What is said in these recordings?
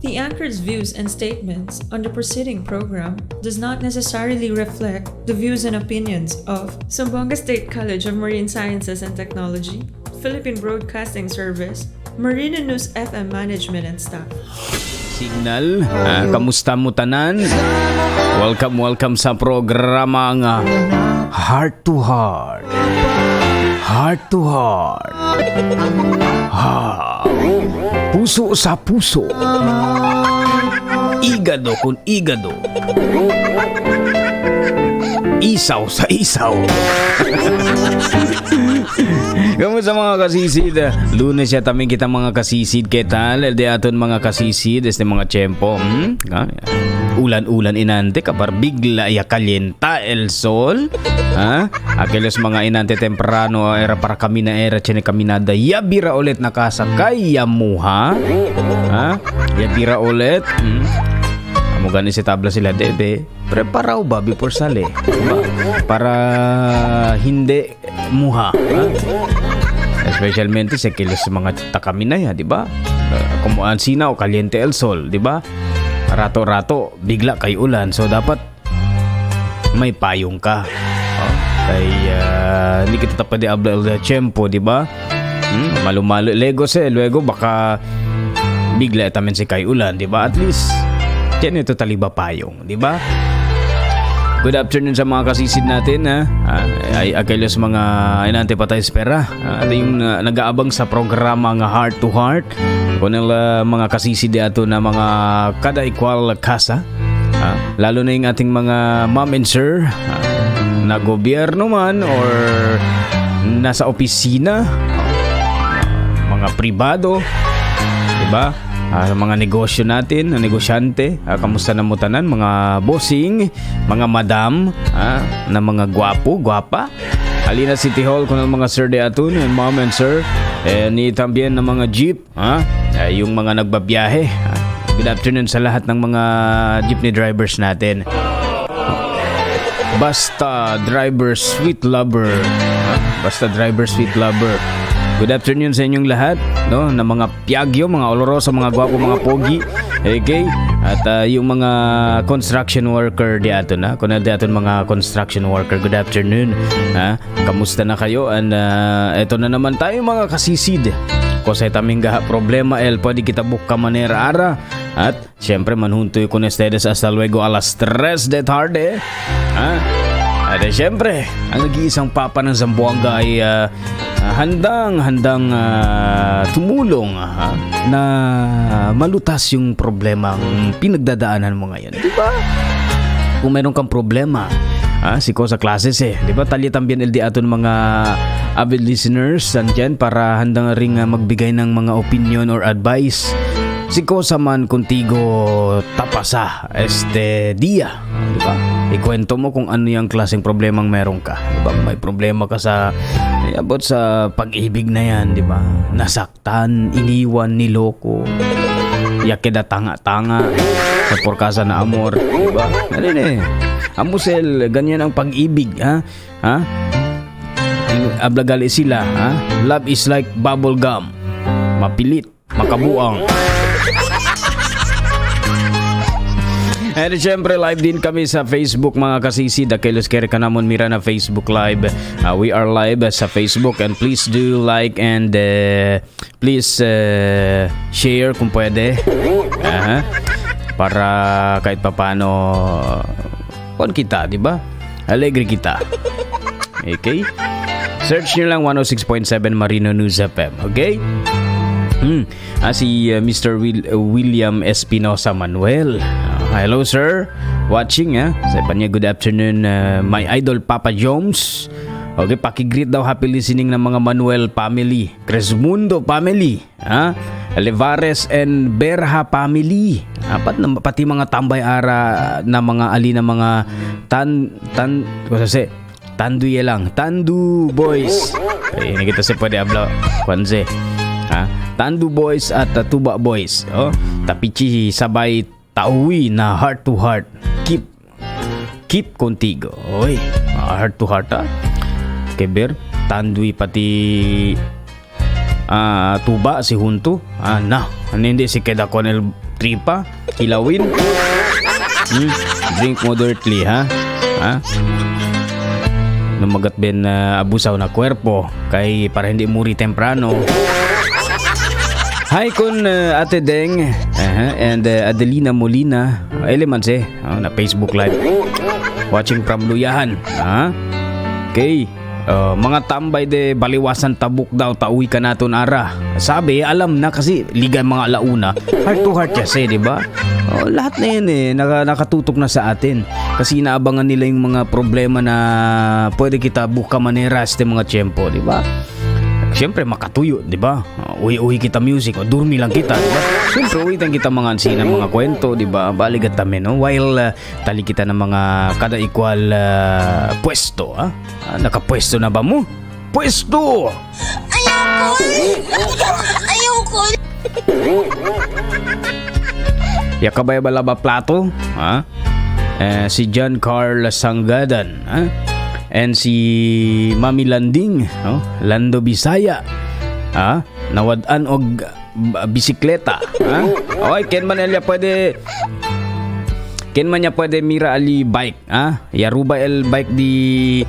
The anchor's views and statements on the preceding program does not necessarily reflect the views and opinions of Zamboanga State College of Marine Sciences and Technology, Philippine Broadcasting Service, Marina News FM Management and Staff. Signal. Kamusta mo tanan? Welcome, welcome sa programa nga Heart to Heart. Heart to Heart. Ha. Puso sa puso. Igado kun igado. Isaw sa isaw. Kamusta mga kasisid? Lunes ya tamin kita mga kasisid. ¿Qué tal? El de aton mga kasisid, este mga tiyempo. Ulan-ulan inante kapar bigla ya calienta el sol. Ha? Aquellos mga inante temprano era para kami na era tiene caminada. Ya bira ulit nakasakay ya muha. Ha? Ya bira ulit. Amo gani si tabla sila debe. Preparaw ba before sale? Diba? Para hindi muha. Ha? Especialmente sa kilos mga takaminaya, di ba? Como ansina o caliente el sol, di ba? Rato-rato, bigla kay ulan. So dapat may payong ka. Oh, kay hindi kita tapad di habla el tiempo, di ba? Malu-malo Legos eh. Luego baka bigla tamen si kay ulan, di ba? At least yan ito taliba payong, di ba? Good afternoon sa mga kasisid natin ha. Ay aquellos mga inante pa tayo espera. At yung nag-aabang sa programa nga Heart to Heart. Kung nila mga kasisid ato na mga kada equal kasa. Lalo na yung ating mga ma'am and sir na gobyerno man or nasa opisina, mga pribado, di ba? Mga negosyo natin, negosyante, kamusta na mo tanan, mga bossing, mga madam, na mga gwapo, gwapa. Alina City Hall kung ang mga sir de aton, and ma'am and sir, eh, ni también ng mga jeep, yung mga nagbabiyahe. Good afternoon sa lahat ng mga jeepney drivers natin. Basta driver sweet lover. Basta driver sweet lover. Good afternoon sa inyong lahat, no? Na mga piagyo, mga oloroso, mga gwapo, mga pogi. Okay? At yung mga construction worker di aton, ha? Kung di aton mga construction worker, good afternoon. Ha? Kamusta na kayo? And eto na naman tayo mga kasisid. Kung sa taming gaha problema, el pwede kita buka manera ara. At siyempre manhuntoy con ustedes hasta luego a las 3 de tarde. Ha? At siyempre, ang nag-iisang papa ng Zamboanga ay handang tumulong na malutas yung problemang pinagdadaanan mo ngayon. Di ba? Kung meron kang problema, si ko sa classes eh. Di ba? Talya también el di aton mga avid listeners andyan para handang ring magbigay ng mga opinion or advice. Si Kosa man contigo tapasa este dia, di ba? Ikwento mo kung ano yung klaseng problemang meron ka, di ba? May problema ka sa about sa pag-ibig na yan, di ba? Nasaktan, iniwan, niloko, yakeda tanga-tanga, sa porkasa na amor, di ba? Ano eh? Amusel, ganyan ang pag-ibig, ha? Ha? Ablagali sila, ha? Love is like bubble gum. Mapilit, makabuang. And syempre live din kami sa Facebook mga kasisi. Dakilos kere ka namon mira na Facebook live. We are live sa Facebook and please do like and please share kung pwede. Para kahit papano kon kita, di ba? Alegre kita. Okay? Search nyo lang 106.7 Marino News FM, okay? Si Mr. William Espinosa Manuel. Hello sir. Watching ah. Sa niya good afternoon my idol Papa Jones. Okay, paki-greet daw happy listening ng mga Manuel family, Cresmundo family, ha? Levares and Berha family. Apat na pati mga tambay ara na mga ali na mga tan tan ko sa Tandu lang, Tandu Boys. Ay, hindi kita sa pwede habla kwanse. Ha? Tandu Boys at Tuba Boys. Oh, tapichi sabay tauwi na heart to heart. Keep contigo. Oy, heart to heart ah. Keber, Tandui pati Tuba si junto. Na, hindi si queda con el tripa, kilawin. Drink moderately, ha? Ha? Lumagat ben abusaw na cuerpo kay para hindi muri temprano. Hi kun Ate Deng and Adelina Molina. Elements na Facebook Live. Watching from Luyahan. Ha? Okay. Mga tambay de baliwasan tabuk daw tauwi ka naton ara. Sabi, alam na kasi liga mga alauna. Heart to heart kasi, di ba? Oh, lahat na yun nakatutok na sa atin. Kasi inaabangan nila yung mga problema na pwede kita buka manera este mga tiyempo, di ba? Siyempre makatuyo, di ba? Uwi-uwi kita music, o durmi lang kita, di ba? Siyempre uwi tayong kita mga ansina, mga kwento, di ba? Baligat kami, no? While tali kita ng mga kada equal pwesto, ha? Nakapwesto na ba mo? Pwesto! Ayoko! Ayoko! Yakabay balaba plato, ha? Si John Carl Sangadan, ha? And si Mami Landing, no? Lando Bisaya, ha? Nawad-an og bisikleta, ha? Oy, ken man niya pwede, ken man niya pwede mira ali bike, ha? Yaruba el bike di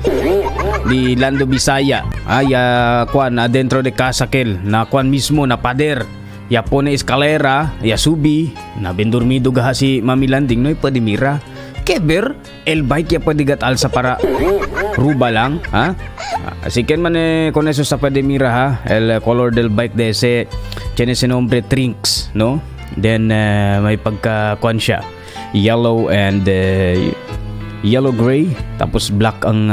Lando Bisaya, ha? Ya kwan adentro de casa kel, na kwan mismo na pader. Ya pone eskalera, ya subi, na bendurmido gaha si Mami Landing, no pwede mira. Keber, el bike ya pwede gat alsa para ruba lang, ha? Así que man con eso sa pwede mira, ha? El color del bike de ese tiene ese nombre Trinks, no? Then may pagka kwan siya, yellow and yellow gray, tapos black ang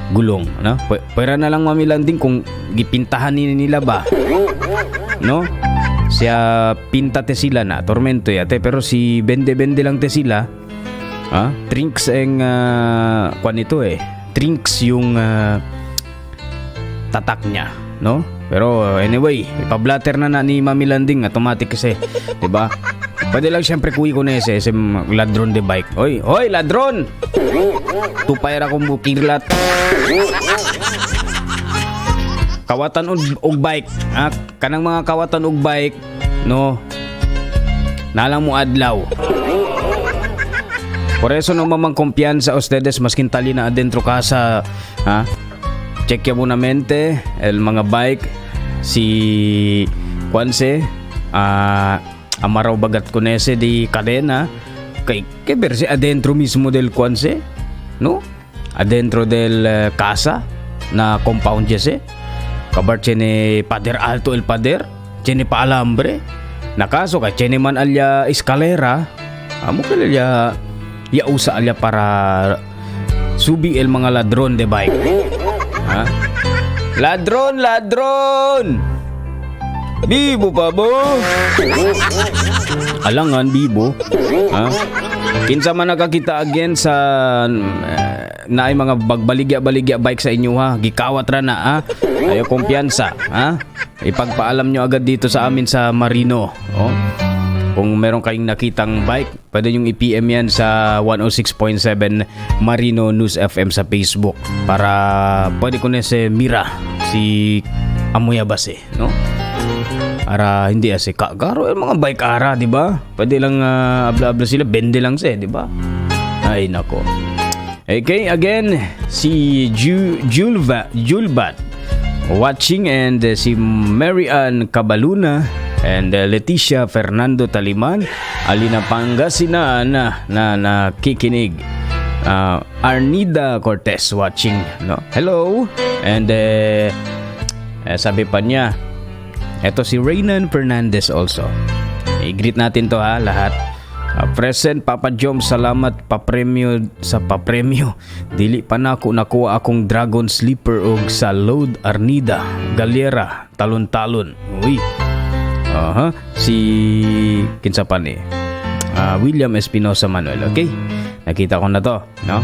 gulong, no? Pwera na lang Mami Landing kung gipintahan ni nila ba, no? Siya pinta te sila na tormento yate, pero si bende-bende lang te sila, ha? Trinks ang kwan ito eh. Trinks yung tatak niya, no? Pero anyway, ipablatter na na ni Mami Landing, automatic kasi, 'di ba? Pwede lang siyempre kuwi ko na ese ladron de bike. Oy, oy, ladron! Tupay ra kong bukirlat. Kawatan og bike, ha? Kanang mga kawatan og bike, no? Nalang mo adlaw. Por eso no mamang kumpiyansa ustedes maskin tali na adentro casa, ha? Check mo na mente el mga bike si Kwanse, amaraw bagat kunese di kadena kay keber si adentro mismo del Kwanse, no? Adentro del casa na compound jese. Kabar tiene pader alto el pader, tiene paalambre. Nakaso ka tiene man alya eskalera, amo kaya ya usa alya para subi el mga ladron de bike. Ha? Ladron, ladron! Bibo pa bo? Alangan, bibo. Ha? Kinsa man nakakita again sa naay mga bagbaligya-baligya bike sa inyo, ha? Gikawat ra na, ha? Ayo kumpiyansa, ha? Ipagpaalam nyo agad dito sa amin sa Marino. Oh. Kung meron kayong nakitang bike, pwede nyong i-PM yan sa 106.7 Marino News FM sa Facebook para pwede ko na si Mira, si Amoya Base, no? Para hindi asi kagaro yung mga bike ara, di ba? Pwede lang abla-abla sila, bende lang siya, di ba? Ay nako. Okay, again, si Julbat watching and si Mary Ann Cabaluna and Leticia Fernando Taliman, Alina Pangasinan na nakikinig. Arnida Cortez watching, no? Hello. And sabi pa niya, eto si Reynan Fernandez also. I-greet natin to, ha, lahat. Present Papa Jom, salamat papremyo sa papremyo. Dili pa nako nakuha akong Dragon Sleeper og sa Load Arnida Galera talon-talon. Uy. Aha, si kinsa pa ni? William Espinosa Manuel. Okay. Nakita ko na to, no?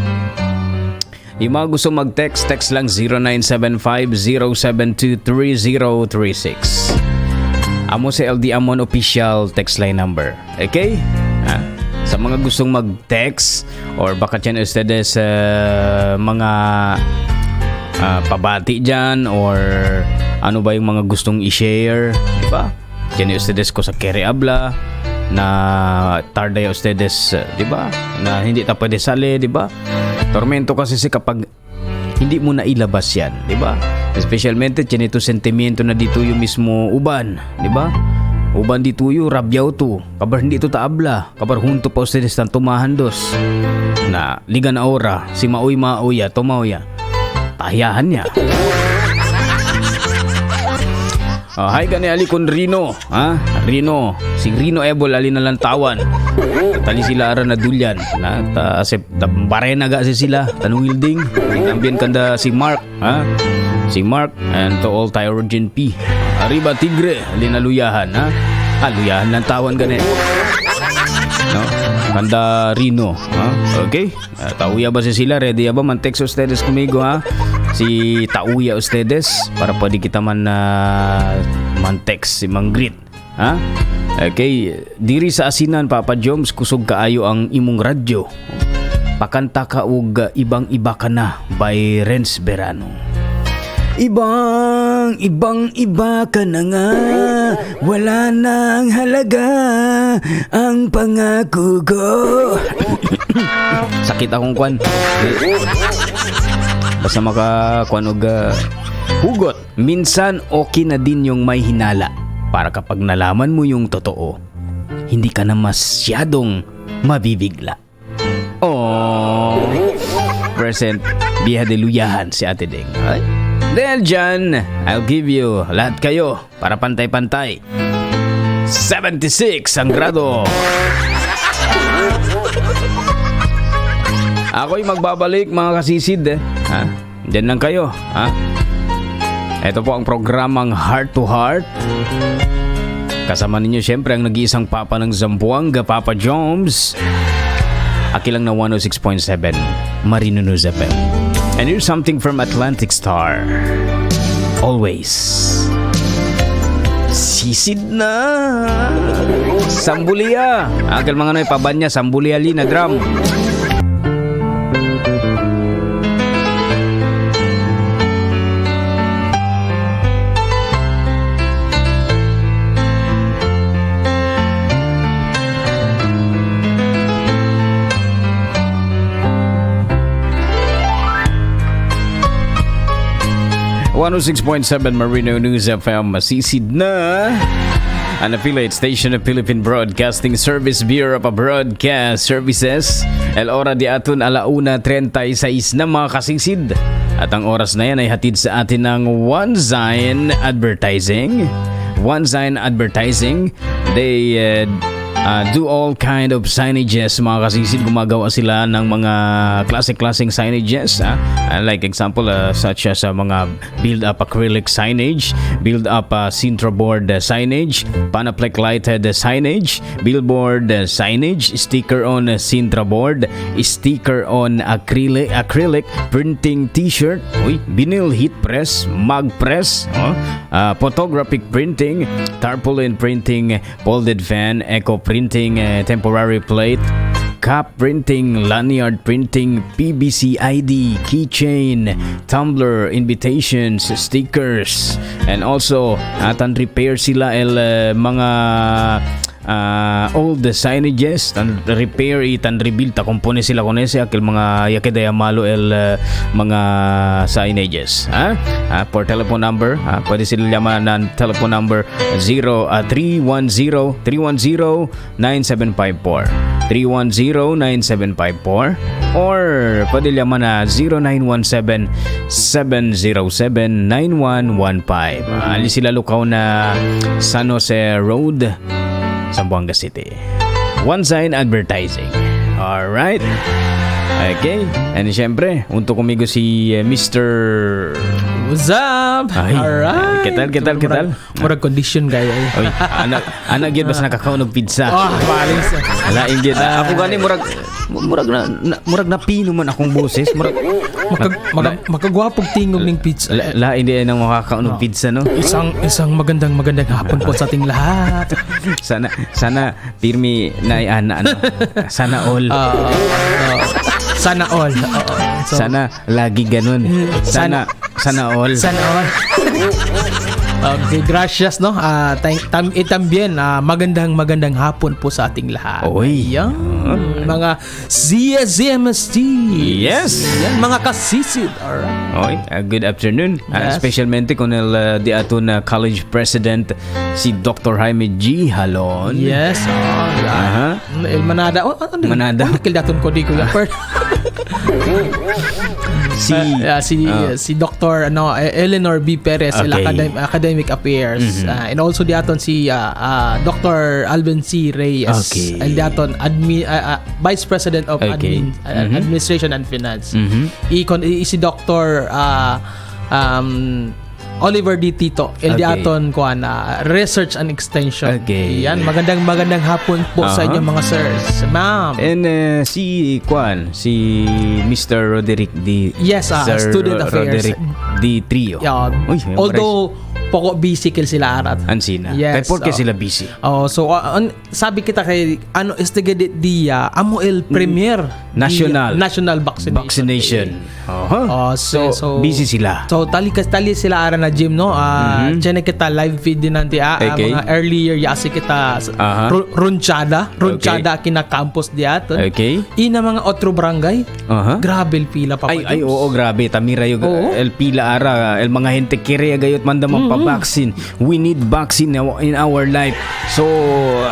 Yung mga gusto mag-text, text lang 0975-072-3036. Amo si LD Amon official text line number. Okay? Ha? Sa mga gustong mag-text or baka dyan ustedes mga pabati dyan or Ano ba yung mga gustong i-share, di ba? Tiene ustedes ko sa kere habla na tarde ustedes, di ba? Na hindi ta pwede sali, di ba? Tormento kasi si kapag hindi mo na ilabas yan, di ba? Especialmente tiene tu sentimiento na dito yung mismo uban, di ba? Uban dito yung rabyaw to. Kabar hindi to taabla. Kabar hunto pa ustedes tan tumahan dos. Na liga na ora, si maoy maoya, tumaoya. Tahiyahan niya. Oh, hi gani ali kun Rino, ha? Rino, si Rino Ebol ali na lantawan. Tali sila ara na dulyan, na ta asep ta barena ga si sila, tan wilding. Tambien kanda si Mark, ha? Si Mark and to all Thai origin P. Arriba Tigre, ali na luyahan, ha? Ah, luyahan lantawan gani. No? Kanda Rino, ha? Okay. Tauya ba si sila? Ready ya ba? Man text ustedes conmigo, ha? Si Tauya ustedes para pwede kita man man text si mang greet, ha? Okay, diri sa asinan Papa Joms kusog kaayo ang imong radyo. Pakanta ka og ibang-iba ka na by Renz Berano. Ibang, ibang iba ka na nga. Wala nang halaga ang pangako ko. Sakit akong kwan. Basta makakuan og hugot. Minsan okay na din yung may hinala para kapag nalaman mo yung totoo, hindi ka na masyadong mabibigla. Oh. Present Biha de Luyahan si Ate Deng. Ay. Dahil dyan, I'll give you lahat kayo para pantay-pantay. 76 ang grado. Ako'y magbabalik mga kasisid eh. Ha? Diyan lang kayo. Ha? Ito po ang programang Heart to Heart. Kasama ninyo siyempre ang nag-iisang papa ng Zamboanga, Papa Joms. Akilang na 106.7 Marino News FM. And here's something from Atlantic Star. Always. Sisid na. Sambulia. Akal mga noy pabanya Sambulia li na drum. .7 Marino News FM masisid na. An affiliate station of Philippine Broadcasting Service Bureau of Broadcast Services. El hora di aton 1:36 na mga kasisid. At ang oras na yan ay hatid sa atin ng One Zion Advertising. One Zion Advertising, they do all kind of signages mga kasisid. Gumagawa sila ng mga klase-klaseng signages. Like example, such as mga build-up acrylic signage, build-up Sintra board signage, Panaplex lighted signage, billboard signage, sticker on Sintra board, sticker on acrylic printing t-shirt, uy, vinyl heat press, mug press, oh, photographic printing, tarpaulin printing, folded fan, eco printing, temporary plate, cup printing, lanyard printing, PBC ID, keychain, tumbler, invitations, stickers, and also atan repair sila el mga old signages, tan repair i tan rebuild ta compone sila con ese aquel mga yake de malo el mga signages, ha? For telephone number, pwede sila yaman ng telephone number 0 310 310 9754 310 9754 or pwede yaman na 0917 707 9115. Ali sila lukaw na San Jose Road, Zamboanga City. One Sign Advertising. Alright. Okay. And siyempre, unto kumigo si Mr. What's up? Ay, Alright. ¿qué tal, qué tal, qué tal? Murag condition gaya eh. Oy, anak gyud basta nakakaon og pizza. Ah, paling sa. Lain gyud. Ako gani murag na pino man akong boses. Murag Makagwapog tingog ning pizza. Lain di nang makakaon og pizza no. Isang magandang magandang hapon po sa ating lahat. Sana pirmi na ana ano. Sana all. Sana all. Oo. So, Sana lagi ganun. Sana Sana all. Sana all. Okay, gracias no. También magandang magandang hapon po sa ating lahat. Oy. Yan, mga CSMST. Yes. Yan, mga kasisid. Alright. Oy, good afternoon. Yes. Especialmente con el di ato na college president si Dr. Jaime G. Halon. Yes. Oh, yan. Aha. El Manada. Oh, ano? Manada. Ano kildaton ko di ko yan. Si Si si Dr. ano Eleanor B. Perez, el Okay. Mm-hmm. Academic Affairs. And also diaton si Dr. Alvin C. Reyes. Okay. El diaton admin Vice President of Okay. Mm-hmm. Administration and Finance. I si Dr. Oliver D. Tito, el Okay. diaton kuan Research and Extension. Okay. Yan, magandang magandang hapon po sa Aha. inyo mga sirs. Ma'am. And si Kwan, si Mr. Roderick D. Yes, Sir Student Affairs. Roderick D. Trio. Yeah. Uy, Although poko busy kil sila arat. Ansina. Yes, Kay porke oh. sila busy. Oh, so sabi kita kay ano este gedi dia amo el premier National. dia, national vaccination. Vaccination. Aha. Oh, so, so, busy sila. So tali kas tali sila ara na gym no. Mm kita live feed din nanti Okay. mga earlier yasi kita Aha. runchada, runchada kina campus diaton. Okay. Ina mga otro barangay. Aha. Grabe el pila pa. Ay, ay, oo, grabe. Tamira yung Oo. el pila ara, el mga gente kere gayot manda magpa-vaccine. We need vaccine in our life. So,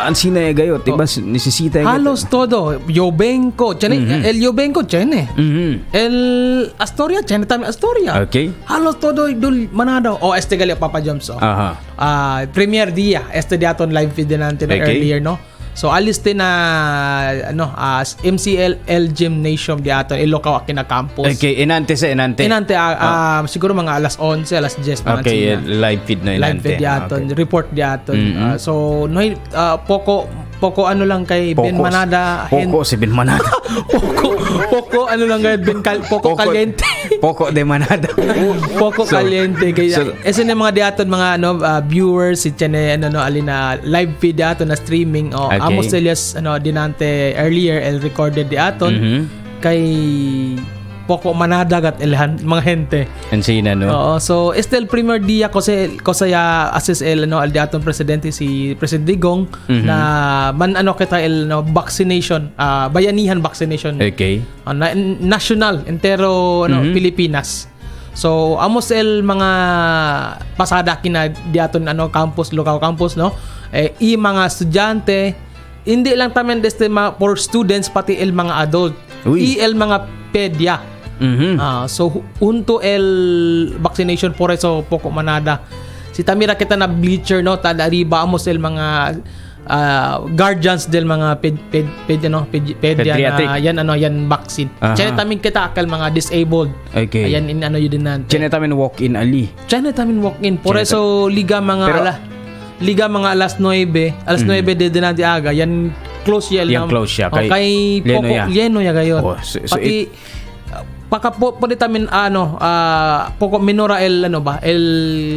ansina eh gayot, diba? Nesesita eh gayot. Halos todo. Yobenko, chene, el Yobenko chene. Mhm. El Astoria, chene tami Astoria. Okay. Halos todo dul manado. Oh, este gali Papa Joms. Oh. Aha. Premier dia este diaton live feed din natin Okay. earlier no. So alis din na ano MCLL Gymnasium diaton Ilocao kina campus. Okay, enante sa enante. Inante siguro mga alas 11, alas 10 mga Okay, sina. live feed na Live enante. feed diaton, Okay. report diaton. So no poko poko ano lang kay Ben Poko- Manada, Poko si Ben Manada. poko poko ano lang kay Ben poko caliente. Poko de Manada. Poco caliente kay ese na mga diaton mga ano viewers si chene ano no alina live feed diaton na streaming oh Okay. amos Elias ano dinante earlier el recorded diaton kay Poco manadagat elhan mga gente. Ansina, no? Oo, so este el primer día kasi kosaya assist el ano al diaton presidente si President Digong na man ano kita el no, vaccination bayanihan vaccination Okay. National entero ano Pilipinas. So amos el mga pasada kina diaton ano campus local campus no eh, i mga estudyante hindi lang tamen deste for students pati el mga adult Uy. i el mga pedia. So unto el vaccination por eso poco manada. Si Tamira kita na bleacher no tada arriba amos el mga guardians del mga ped ped ped ano ped, pedia Pediatric. na yan ano yan vaccine. Aha. Chene tamin kita akal mga disabled. Okay. Ayan in ano yun din natin. Chene tamin walk-in ali. Chene tamin walk in. Por Chene eso liga mga Pero- liga mga alas 9, alas 9 de din natin aga. Yan close yan. Yan close siya. Oh, Kay kay Leno Poco ya. Leno ya gayon. Oh, so Pati paka po pwede tamin ano poco minora el ano ba el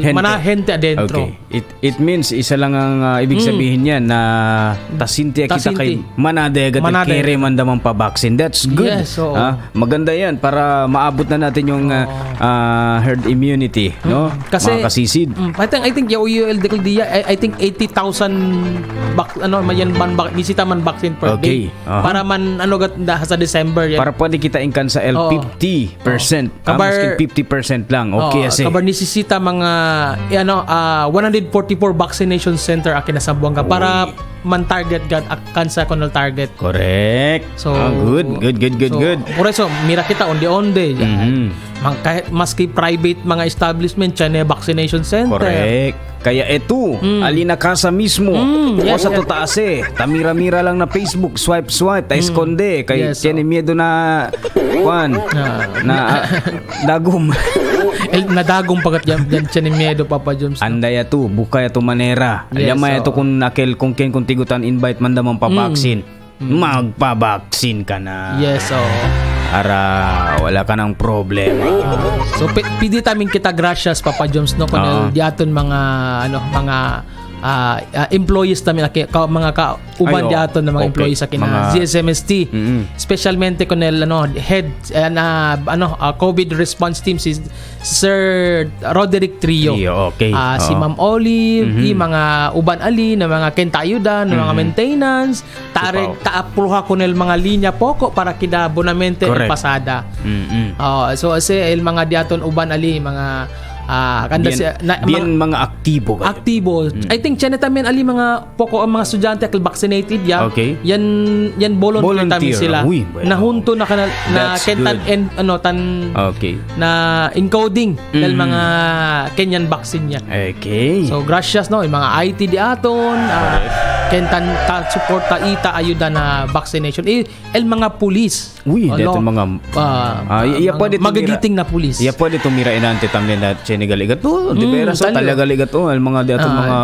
Gente. mana gente adentro. Okay. It means isa lang ang ibig sabihin niya na tasinti kita Tasinti. kay manade agad Manade. kere man damang pa-vaccine. That's good. Yes, oo. Maganda 'yan para maabot na natin yung herd immunity, no? Kasi mga kasisid. I think yung UL dia I think 80,000 bak ano mayan ban bak bisita man vaccine per Okay. day. Aha. Para man ano gat sa December yan. Para pwede kita ingkan sa L Oo. 50%. Kabar- maskin 50% lang. Okay Oo, kasi. Kabar nisisita mga ano 144 vaccination center akin na Zamboanga para man target gat akan sa konal target. Correct. So good, good, good, good, so, good. Por eso mira kita onde-onde. Mhm. Mang, kahit maski private mga establishment tiyan vaccination center. Correct. Kaya eto, alina casa mismo. O yes, sa yes. tutaas eh. Tamira-mira lang na Facebook, swipe swipe, ta esconde kay Yes, tiene miedo na kwan na dagom. El, nadagong pagat yan, yan siya ni miedo Papa Jones. Anday ato, bukay ato manera. Yes, Alyamay ato oo. kung nakel kung ken kung tigutan invite man damang pa-vaccine. Magpa-vaccine ka na. Yes, oo. Ara wala ka ng problema. So pidi tamin kita gracias Papa Jones no Oo. kun diaton mga ano mga employees tamin aki ka, mga kauban Ay, oh. diaton na mga employees akin na GSMST. Especialmente con el ano head na ano COVID response team si Sir Roderick Trio. Trio, okay. Si Oo. Ma'am Olive, i mga uban ali na mga kentayuda, na mga maintenance, tareg taapruha con el mga linya poko para kida bonamente el pasada. Oh, so kasi el mga diaton uban ali mga kanda Bien, si na, bien mga aktibo kayo. aktibo. I think tiyan tamen ali mga poko ang mga estudyante akil vaccinated ya. Okay. Yan yan volunteer, tamen Volunteer. sila. Uy, bueno. Nahunto na kana na That's kentan good. en ano tan na encoding dahil mga Kenyan vaccine niya. Okay. So gracias no yung mga IT di aton kentan ta suporta ita ayuda na vaccination. El mga pulis. Uy, Ano, dito mga iya mga pwede tumira. magigiting na pulis. Iya pwede tumira inante tamen na Senegal igat to. Di bera so talyo. talaga ligat to ang mga diato mga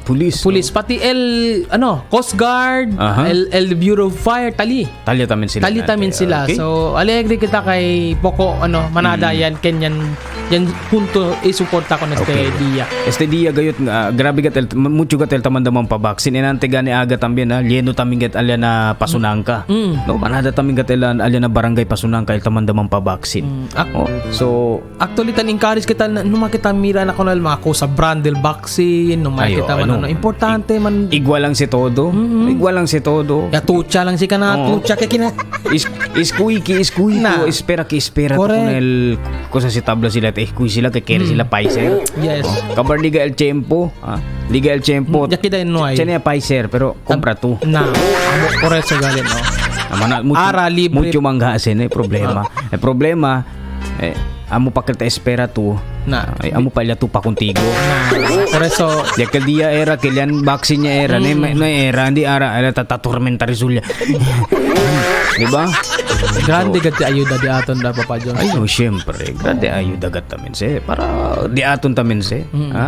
pulis. Pulis pati el ano Coast Guard, el Bureau of Fire tali. Talya tamen sila. Tali nante. tamin sila. Okay. So alegre kita kay poko ano manada yan kenyan yan punto isuporta ko na este dia. Este dia gayot nga grabe gat el, mucho gat el tamandamang pabaksin inante gani aga tambien ha lleno tamin gat alya na pasunangka. No manada tamin gat el alya na barangay pasunangka el tamandamang pabaksin. Oh, so Actually tan encourage kita na nung makita mira na kuno mga ko sa Brandel vaccine nung Ay, makita oo, man ano. ano importante man igwa lang si todo. Igwa lang si todo. ya tucha lang si kana Oo. tucha kay kina Is iskuiki iskuiki Na. espera que espera to Correct. con el cosa si tabla sila te iskuy sila que quiere sila Pfizer. Yes. Kabar Liga El Tiempo, ah, Liga El Tiempo. Ya kita no ay. Tiene Pfizer pero compra tú. Na amo correct sa galin no. Amana mucho, Ara, libre. mucho mangga asin eh problema. Eh problema eh amo pa que te espera tú. Na. Ay, amo pa tu pa contigo. Na por eso Ya que el día era que le han vaccine niya era, no era, hindi ara, era tatatormenta resulta. Di ba? grande gad ayuda di aton da Papa Jones. Ay, no, siyempre. Grande ayuda gat tamin se. Para di aton tamin se. Ha?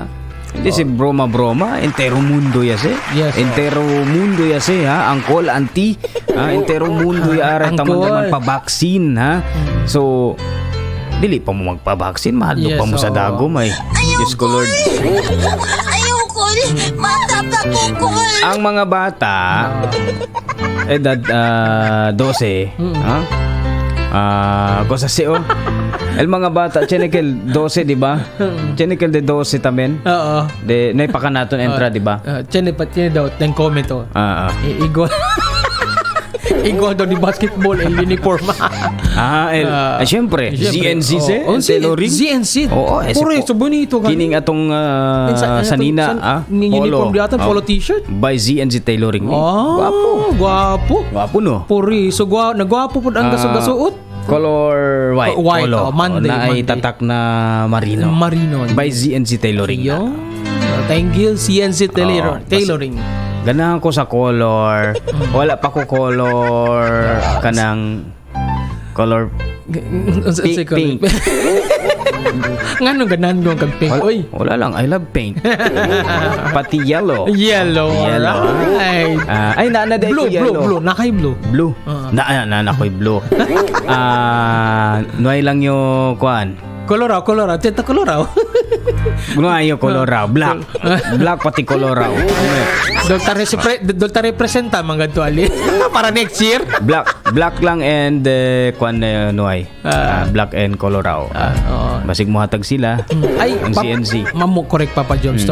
Hindi si broma-broma, entero mundo ya se. Yes, oh. Entero mundo ya se, ha? Angkol, anti. Ha? Entero mundo ya ara. Angkol. Taman naman pa-vaccine, ha? So, dili pa mo magpa-vaccine. Mahal Yes, pa mo sa oo. dagom, ay. Diyos ko, Lord. Ayoko. Matapapukol. Ang mga bata, edad 12, ha? Cosa si oh. El mga bata, Chenekel 12, di ba? Chenekel de 12 tamen. Oo. De naipaka naton entra, di ba? Tiene pa tiene daw ten comment oh. Igol. Igol daw di basketball el uniform. El, siyempre, Siyempre, ZNC se, oh. Oh, tailoring. ZNC. Oo, eh, si Puro so bonito gani. Kining atong sanina, Uniform di aton polo t-shirt. By ZNC Tailoring. Oh, Gwapo. Gwapo. Gwapo no. Puri, so nagwapo pud ang gasugasuot. Color white. Oh, white, Polo. oh, Monday, na ay Monday. tatak na Marino. Marino. By ZNC Tailoring. Yo. Thank you CNC Oo, Tailoring. Ganahan ko sa color. Wala pa ko color kanang color pink. Pink. Ngano ganahan ko kag pink? Wala, Oy. wala lang. I love pink. Pati yellow. Yellow. Yellow. Alright. Ay, na na Blue, ko yellow. blue, blue. Nakay blue. Blue. Na na na ko'y blue. Nuay lang yung kuan. Colorado, colorado. Teta colorado. Nuay yung colorado. Black. Black pati colorado. Dolta representa mga ganito ali. Para next year. Black black lang and kuan na nuay. Black and colorado. Oo. Basig mohatag sila. Ay, ang CNC. Mamo correct Papa Jones.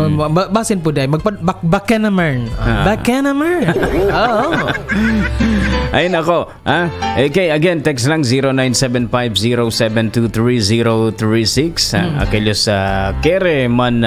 Basin po dahil Bakenamern. Bakenamern. Oo. Ay nako, ha? Okay, again, text lang 0975072336. Akilyo sa kere man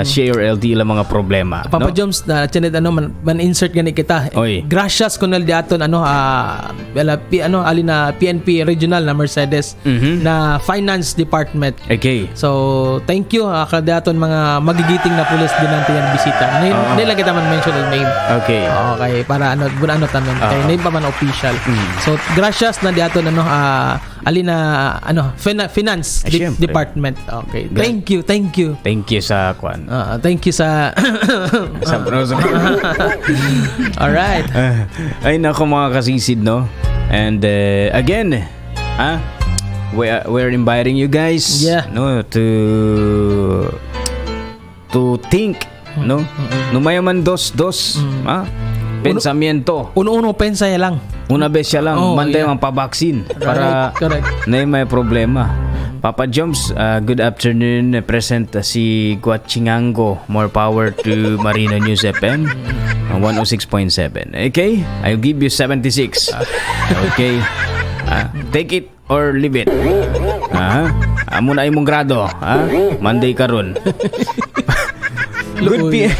share LD ilang mga problema, Papa no? Jones na tiyan ano man insert gani kita. Oy. Gracias kunal di aton ano ano ali na PNP regional na Mercedes na Finance Department. Okay. So, thank you kada aton mga magigiting na pulis din natin yan bisita. Hindi lang kita man mention ang name. Okay. Okay, para ano ano tamen kay name pa man official. So, gracias na di aton ano ali na ano finance Ay, syempre. department. Okay. Thank you, thank you. Thank you sa kwan. Thank you sa Sa All right. Ay nako mga kasisid, no? And again, we're inviting you guys Yeah. no to think no? Numayaman dos dos, ha? Pensamiento. Uno-uno pensa ya lang. Una vez siya lang, Oh, manday yeah. ang pabaksin para Correct, na may problema. Papa Joms, good afternoon. Present si Guachingango. More power to Marino News FM 106.7. Okay? I'll give you 76. Okay. Take it or leave it. Amo na imong grado, ha? Monday karon. Good Luoy.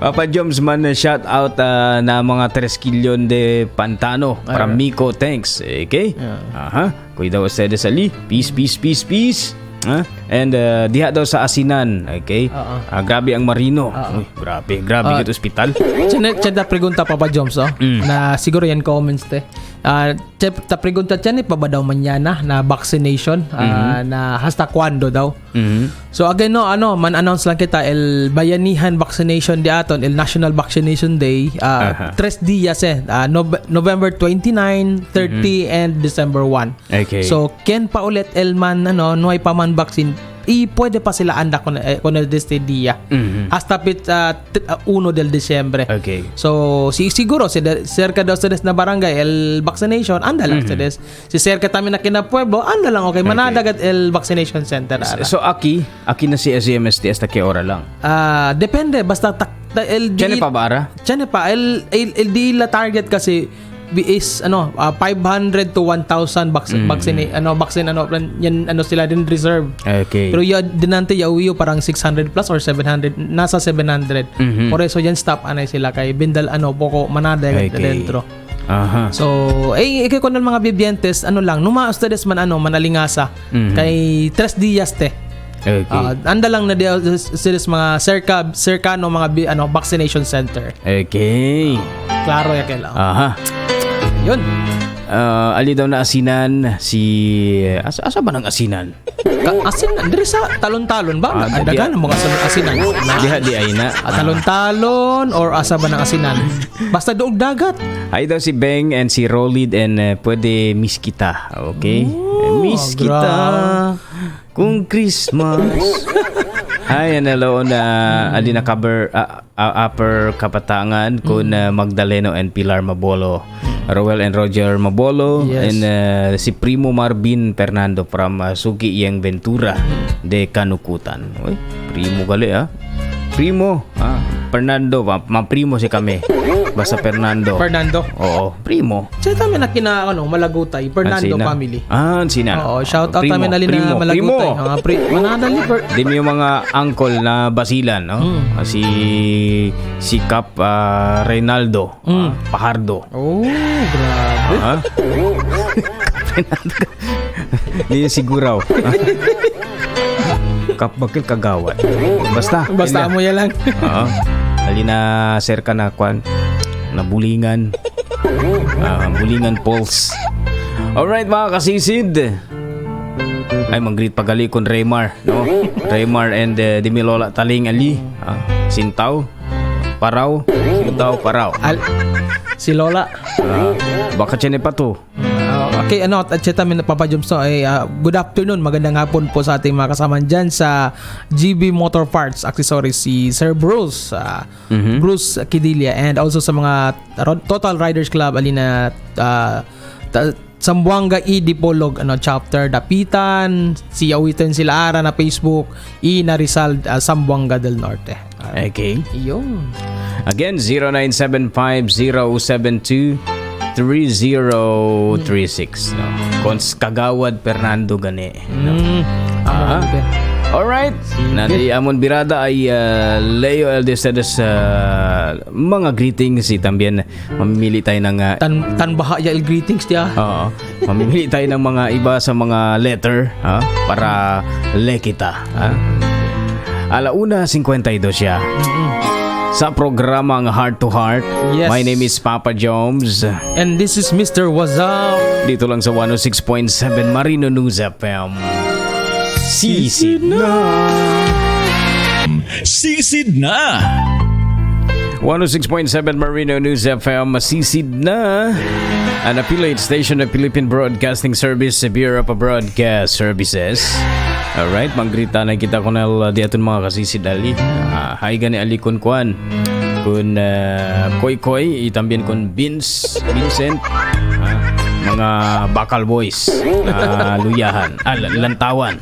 Papa Joms man, shout out na mga Tres Quillon de Pantano from Miko, thanks. Okay? Aha. Cuidado ustedes ali. Peace, peace, peace, peace. Ha? And diha daw sa Asinan, okay? Oo. Grabe ang Marino. Uy, grabe, grabe uh, ospital. Tiyan ta pregunta Papa Joms, oh. Na siguro yan comments te. Tiyan ta pregunta tiyan pa ba daw mañana na vaccination na hasta cuando daw. So again no ano man-announce lang kita el Bayanihan Vaccination di aton el National Vaccination Day 3 días November 29, 30 and December 1. Okay. So ken pa ulit el man ano no hay pa man vaccine i pwede pa sila anda con el este día. Hasta pit 1 del Disyembre. Okay. So si siguro si cerca de ustedes na barangay el vaccination anda lang ustedes. Si cerca también na kina pueblo anda lang okay manadagat el vaccination center ara. So aki na si SMST hasta que ora lang. Depende basta el Tiyan pa ba ara? Tiyan pa el di la target kasi is ano 500 to 1,000 vaccine vaccine ano yan ano sila din reserve. Okay. Pero ya dinante ya uyo parang 600 plus or 700 nasa 700. Por eso yan stop anay sila kay bindal ano poko manada Okay. dentro. Aha. So, ikay ko ng mga bibyentes ano lang numa ustedes man ano manalingasa kay 3 días te. Okay. Anda lang na di ustedes mga cercano mga ano vaccination center. Okay. Klaro ya kailangan. Aha. Yun. Ali daw na asinan si asa ba ng asinan? Asin diri sa talon-talon ba? Ang dagan mga asinan. Diha di ay na. Talon-talon or asa ba ng asinan? Basta doog dagat. Ay daw si Beng and si Rolid and pwede miss kita. Okay? Oh, Miss kita kung Christmas. Hi, and hello na ali na cover upper Kapatangan kun Magdaleno and Pilar Mabolo. Roel and Roger Mabolo Yes. and si Primo Marvin Fernando from Suki Iyang Ventura de Kanukutan. Uy, primo gali ah. Primo, Fernando, ma-primo si kami. Basta Fernando. Fernando. Oo, primo. Siya kami na kina ano Malagutay, Fernando Ansina. family. Ansina. Oo, shout out Primo, kami na primo, na Malagutay. Primo. Manadali Di mo yung mga uncle na basilan, no? Si Cap Reynaldo, Pajardo. Oh, grabe. Ha? Di yung siguraw. Kap Bakil Kagawad. Basta. Basta mo yan lang. Oo. Alina cerca na kwan na bulingan. Bulingan Pulse. Alright mga kasisid. Ay mang-greet pagali kon Raymar, no? Raymar and Dimilola Taling Ali. Sintaw, Paraw, Sintaw, Paraw. Si Lola. Baka tiyan pa to. Okay, ano, at siya tayo Papa Joms, no, ay, good afternoon, magandang hapon po sa ating mga kasama dyan sa GB Motor Parts Accessories, si Sir Bruce, Bruce Kidilia, and also sa mga Total Riders Club, alina, Zamboanga E. Dipolog ano, chapter, Dapitan, si Awitan sila Ara na Facebook, E. na Rizal, Zamboanga del Norte. Okay. Yung. Again, 0975-072-3036. No? Cons Kagawad Fernando Gani. No? Okay. Alright. Nadi amon birada ay Leo L. De Ustedes, mga greetings. Y también mamimili tayo ng Tan baha ya el greetings dia. Oo. Mamimili tayo ng mga iba sa mga letter para le kita. 1:52 siya. Sa programang Heart to Heart. Yes. My name is Papa Joms. And this is Mr. Wazao. Dito lang sa 106.7 Marino News FM. Sisid na! Sisid na! 106.7 Marino News FM, masisid na an affiliate station of Philippine Broadcasting Service sa Bureau of Broadcast Services. Alright, manggrita na kita kunal di aton mga kasisid ali. Hi gani ali kun kwan. Kun Koy Koy, itambien kun Vince, Vincent, mga Bakal Boys, Luyahan, Lantawan.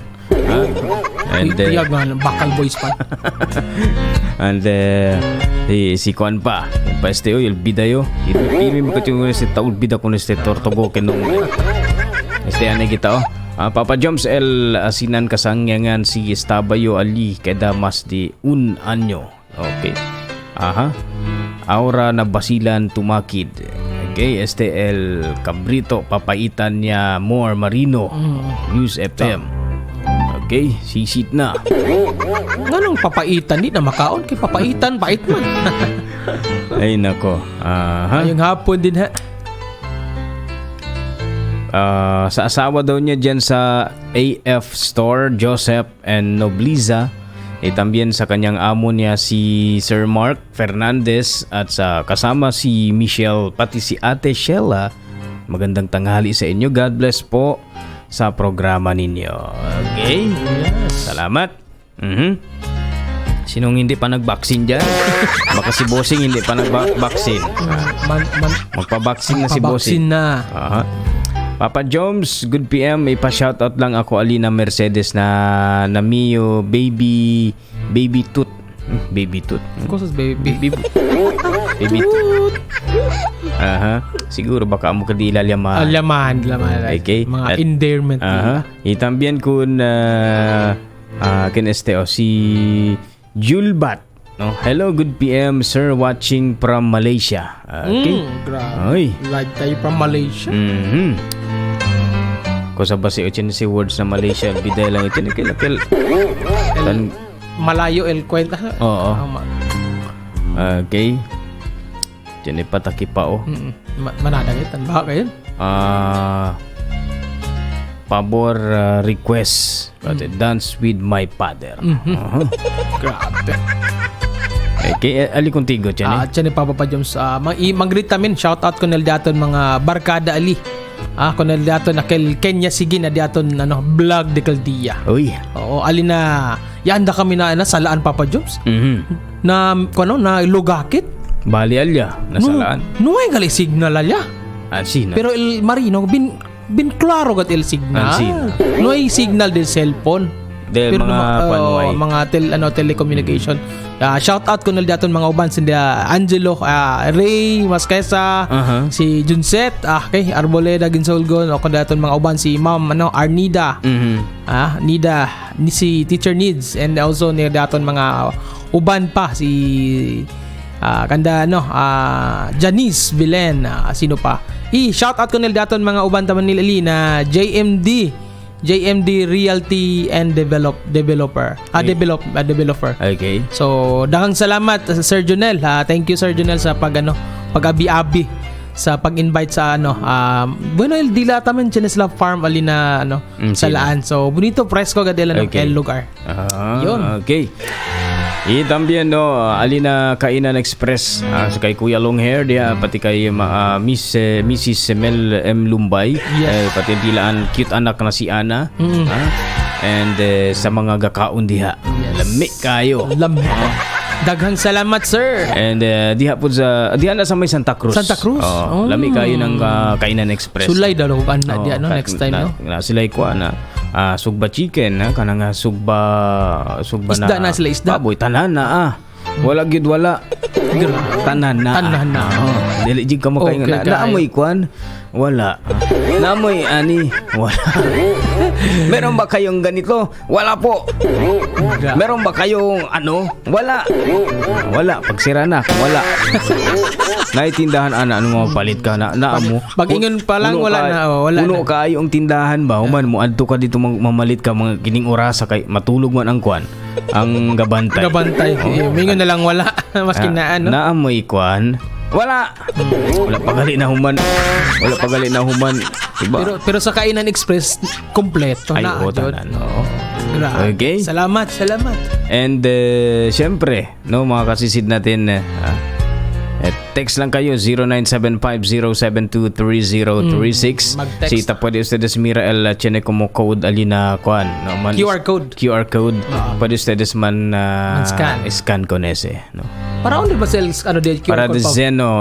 And Tuyag nga, bakal boys pa. And si Kwan pa. Pa este oy, el bida yo. Pirmi mo katingo si taul bida kun este tortogo kenong. Este ane kita oh. Papa Joms el asinan kasangyangan si Estabayo Ali keda mas di un anyo. Okay. Aha. Aura na basilan tumakid. Okay, este el Cabrito papaitan niya More Marino. News FM. Okay, sisit na. Nganong papaitan di na makaon kay papaitan pait man. Ay nako. Aha. Ayong hapon din ha. Sa asawa daw niya dyan sa AF Store, Joseph and Nobliza. E también sa kanyang amo niya si Sir Mark Fernandez at sa kasama si Michelle pati si Ate Sheila. Magandang tanghali sa inyo. God bless po sa programa ninyo. Okay? Yes. Salamat. Mhm. Sinong hindi pa nag-vaccine dyan? Baka si Bossing hindi pa nag-vaccine. Man, man, Magpa-vaccine na si Bossing. pabaksin na. Aha. Papa Joms, good PM. Ipa-shoutout lang ako Alina Mercedes na Namio Baby Baby Tooth. Baby Tooth. Kusas baby. Baby, baby Tooth. Aha. Siguro baka amo ka di ilalyama. Laman, laman. Okay. Mga At- endearment. Aha. Itambien kun ken este o si Julbat. No? Hello, good PM, sir, watching from Malaysia. Okay. Grabe. Ay. Live tayo from Malaysia. Mhm. Ko sa basi o si words na Malaysia biday lang ito kil kil. Tan Malayo el kwenta. Oo. Ah, Okay. Diyan ipataki pa oh. Manadangit tan ba kayo? Pabor request. Pati, Dance with my father. Aha. Grabe. Okay, ali contigo tiyan eh. Tiyan ni Papa pa Joms. Mag-greet tamin. Shout out ko nil daton mga barkada ali. Ko nil daton akel Kenya sige na daton ano vlog de Caldia. Uy. Oo, ali na yanda kami na na salaan Papa Joms. Mhm. Na kuno na lugakit. Bali alya nasalaan. No, no ay gali signal alya. Ansi na. Pero el Marino bin bin klaro gat el signal. Ansi na. No ay signal del cellphone. Del Pero mga panuay. mga telecommunication. Shout out ko nil daton mga uban si Angelo, Ray Masquesa, Aha. si Junset, kay Arboleda Ginsolgon, o kun daton mga uban si Ma'am ano Arnida. Mhm. Nida, ni si Teacher Needs and also ni daton mga uban pa si kanda ano Janice Belen, sino pa. I shout out ko nil daton mga uban taman nila ali na JMD Realty and Developer. Developer. Okay. So, daghang salamat Sir Jonel. Thank you Sir Jonel sa pag ano, pag-abi-abi sa pag-invite sa ano bueno el dila tamen Chinesla Farm ali na ano sa laan. So, bonito presko gadela no Okay. el lugar. Yun. Okay. Y también no, Alina Kainan Express sa kay Kuya Long Hair diya pati kay Miss Mrs. Mel M Lumbay. Yes. Pati dilaan cute anak na si Ana. And sa mga gakaon diha. Yes. Lami kayo. Lami. Daghang salamat sir. And diha po sa diha na sa may Santa Cruz. Santa Cruz? Oh, Oh. Lami kayo ng Kainan Express. Sulay daw kung ana Oo, diha no next time no. Na sila ikuha na sugba chicken ha kanang sugba Isda na sila, isda. Baboy tanan na Wala gyud wala. Tanan na. Tanan na. Oh, dili jud ka mo kay Okay, na, kaayo. naamoy kwan. Wala. Naamoy ani. Wala. Meron ba kayong ganito? Wala po. Meron ba kayong ano? Wala. Wala. Pagsira na. Wala. Naitindahan ana ano mga palit ka na naamo. Pag-ingon pa lang, wala na, oh, wala puno na. kaayo ang tindahan ba human mo adto ka dito mamalit ka mga kining orasa kay matulog man ang kwan ang gabantay. Gabantay. Mingon na lang wala maski na ano. Naamoy kwan. Wala. Wala pagali na human. Wala pagali na human. Diba? Pero sa Kainan Express kompleto Ay, na. oo, jud. tanan, oo. Grabe. Okay. Salamat, salamat. And syempre, no mga kasisid natin, Eh, text lang kayo 0975-072-3036. Mag-text. Si ita pwede ustedes mira el tiene como code alina kuan. No, man, QR code. QR code. Pwede ustedes man, Man scan. scan con ese. No? Para onde ba sila ano di QR Para code de pa?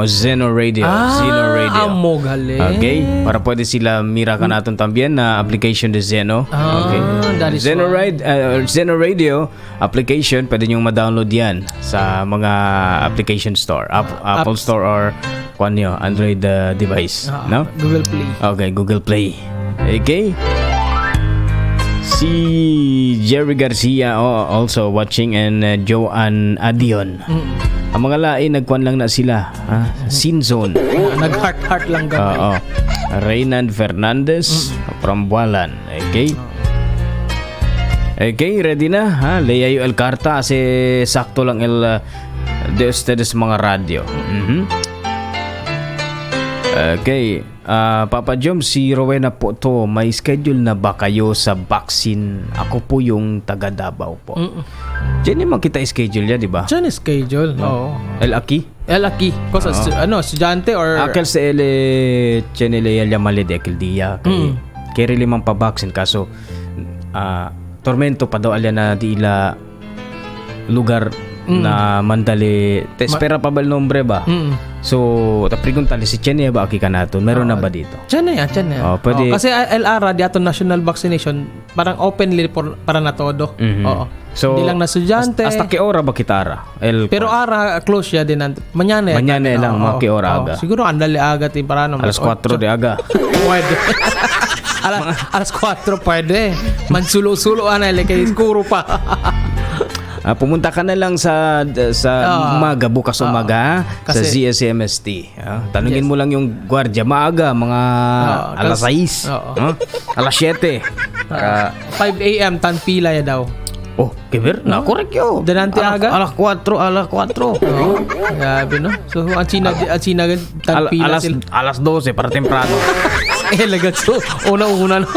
Zeno Radio. Ah, Zeno Radio. amo gali. Okay, para pwede sila mira ka natin también na application de Zeno. Ah, okay. that is Zeno why. Ride, Zeno Radio application, pwede niyong ma-download 'yan sa mga application store, Apple apps. Store or kuan niyo, Android device, Ah, no? Google Play. Okay, Google Play. Okay. Si Jerry Garcia oh, also watching and Joanne Adion. Ang mga lain nagkuan lang na sila, ha? Sin Zone. Nag-heart heart lang gamay. Oo. Reynand Fernandez from Bualan. Okay. Okay, ready na ha? Leia el carta kasi sakto lang el de ustedes mga radyo. Mhm. Okay. Papa Jom, si Rowena po to. May schedule na ba kayo sa vaccine? Ako po yung taga Davao po. Diyan naman kita schedule ya, di ba? Diyan is schedule. Oo. El Aki? El aki. Cosa, ano, estudyante or Akel sa ele chenele ya mali de aquel dia kay kay limang pa vaccine kaso tormento pa daw alya na di ila lugar na mandali te espera pa ba el nombre ba? Mm. So ta preguntale si Chene ba aki kanaton meron na ba dito? Diyan na yan, diyan na yan. Oh, pwede- Oo, kasi LR, di ato national vaccination, parang openly por, para na todo. Mhm. Oo. So Hindi lang na estudyante. Hasta que ora ba kitara? El Pero ara, close siya din. Mañana. Mañana lang, Oo, mga que ora oo. aga. Siguro andali aga tin para no. alas 4 de aga. Pwede. Alas 4 pwede. Mansulo-sulo ana ele kay skuro pa. Pumunta ka na lang sa umaga, bukas umaga, sa Kasi- ZSMST. Tanungin mo lang yung gwardiya, maaga, mga alas 6, Oo. Alas 7. Para, 5 a.m. tan pila ya daw. oh, kiber, na correct yo. Delante aga? Alas 4, alas 4. Oo. Grabe no. So ang China tan pila alas, sila. alas 12 para temprano. Eh lagat so una-una no.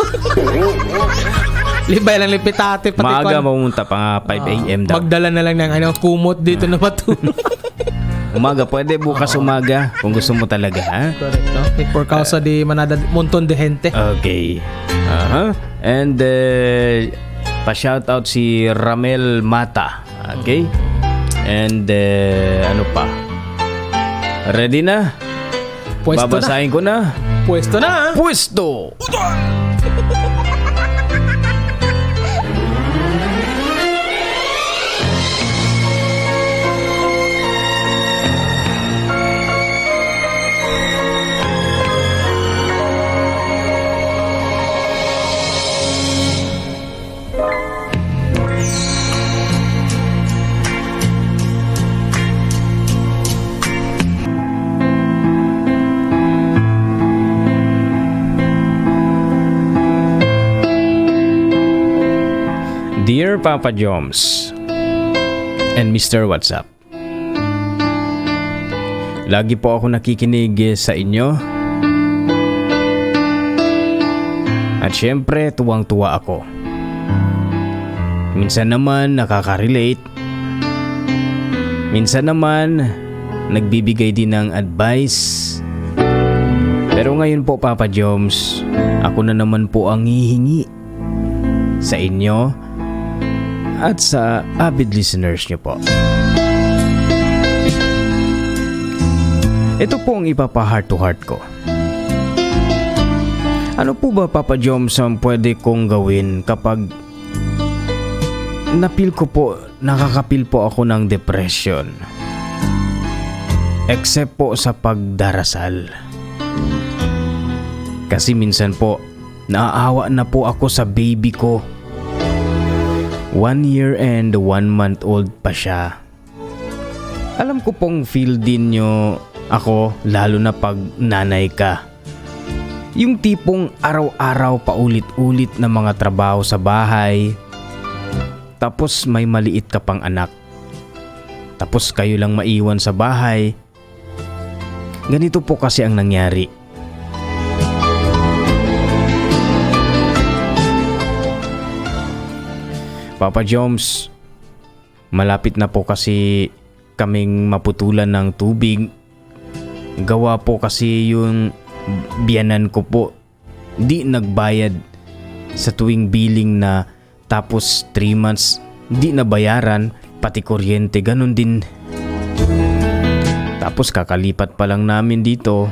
Libay lang lipitate pati Maaga kwan. pumunta pa nga 5 a.m. daw. Magdala na lang ng ano kumot dito na matulog. Umaga, pwede bukas umaga kung gusto mo talaga, ha? Correct no. Eh, por causa de manada monton de gente. Okay. Aha. And pa-shoutout si Ramel Mata. Okay? And ano pa? Ready na? Pwesto na. Babasahin ko na. Pwesto na. ah. Pwesto! Dear Papa Joms and Mr. WhatsApp. Lagi po ako nakikinig sa inyo. At syempre, tuwang-tuwa ako. Minsan naman nakaka-relate. Minsan naman nagbibigay din ng advice. Pero ngayon po Papa Joms, ako na naman po ang hihingi sa inyo at sa avid listeners nyo po. Ito po ang ipapa-heart to heart ko. Ano po ba Papa Joms ang pwede kong gawin kapag napil ko po, nakakapil po ako ng depression? Except po sa pagdarasal. Kasi minsan po, naaawa na po ako sa baby ko. 1 year and 1 month old pa siya. Alam ko pong feel din nyo ako lalo na pag nanay ka. Yung tipong araw-araw paulit-ulit na mga trabaho sa bahay. Tapos may maliit ka pang anak. Tapos kayo lang maiwan sa bahay. Ganito po kasi ang nangyari. Papa Joms, malapit na po kasi kaming maputulan ng tubig. Gawa po kasi yung biyanan ko po di nagbayad sa tuwing billing na tapos 3 months di nabayaran, pati kuryente ganun din. Tapos kakalipat pa lang namin dito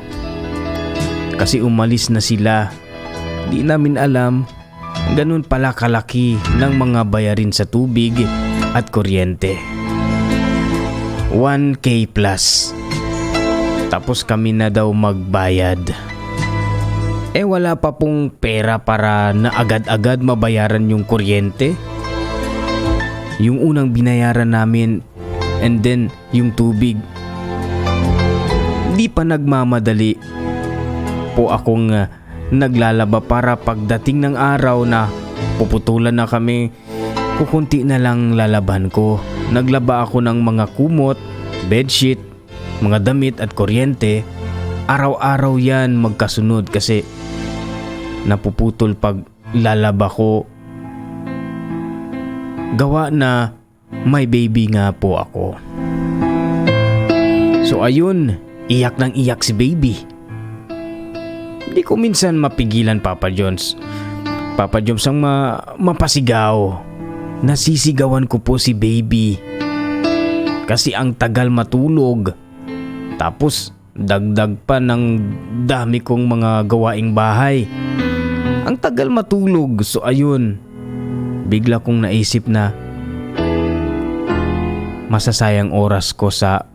kasi umalis na sila. Di namin alam, ganun pala kalaki ng mga bayarin sa tubig at kuryente. 1K plus. Tapos kami na daw magbayad. Eh wala pa pong pera para na agad-agad mabayaran yung kuryente. Yung unang binayaran namin and then yung tubig. Di pa nagmamadali po akong naglalaba para pagdating ng araw na puputulan na kami, kukunti na lang lalaban ko. Naglaba ako ng mga kumot, bedsheet, mga damit at kuryente. Araw-araw yan magkasunod kasi napuputol pag lalaba ko. Gawa na may baby nga po ako. So ayun, iyak ng iyak si baby. Hindi ko minsan mapigilan, Papa Jones. Papa Jones ang mapasigaw. Nasisigawan ko po si baby. Kasi ang tagal matulog. Tapos dagdag pa ng dami kong mga gawaing bahay. Ang tagal matulog. So ayun, bigla kong naisip na masasayang oras ko sa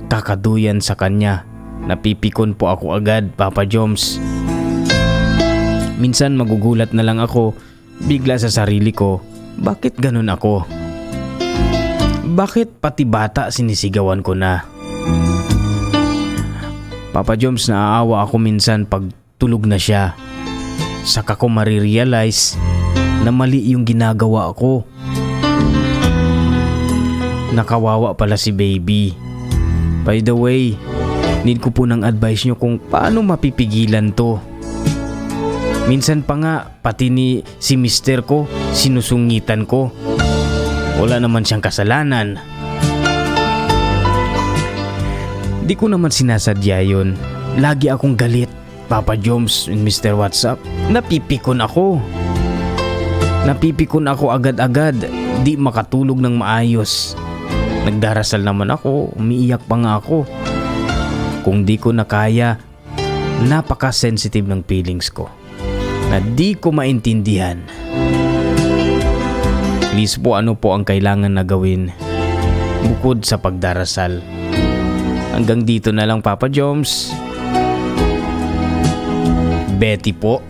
kakaduyan sa kanya. Napipikon po ako agad, Papa Joms. Minsan magugulat na lang ako bigla sa sarili ko, bakit ganun ako? Bakit pati bata sinisigawan ko na? Papa Joms, naaawa ako minsan pag tulog na siya. Saka ko marirealize na mali yung ginagawa ko. Nakawawa pala si baby. By the way, need ko po ng advice nyo kung paano mapipigilan to. Minsan pa nga, pati ni si mister ko, sinusungitan ko. Wala naman siyang kasalanan. Di ko naman sinasadya yun. Lagi akong galit, Papa Joms and Mr. WhatsApp. Napipikon ako. Napipikon ako agad-agad. Di makatulog ng maayos. Nagdarasal naman ako, umiiyak pa nga ako. Kung di ko na kaya, napaka-sensitive ng feelings ko na di ko maintindihan. Please po, ano po ang kailangan na gawin bukod sa pagdarasal? Hanggang dito na lang, Papa Joms. Betty po.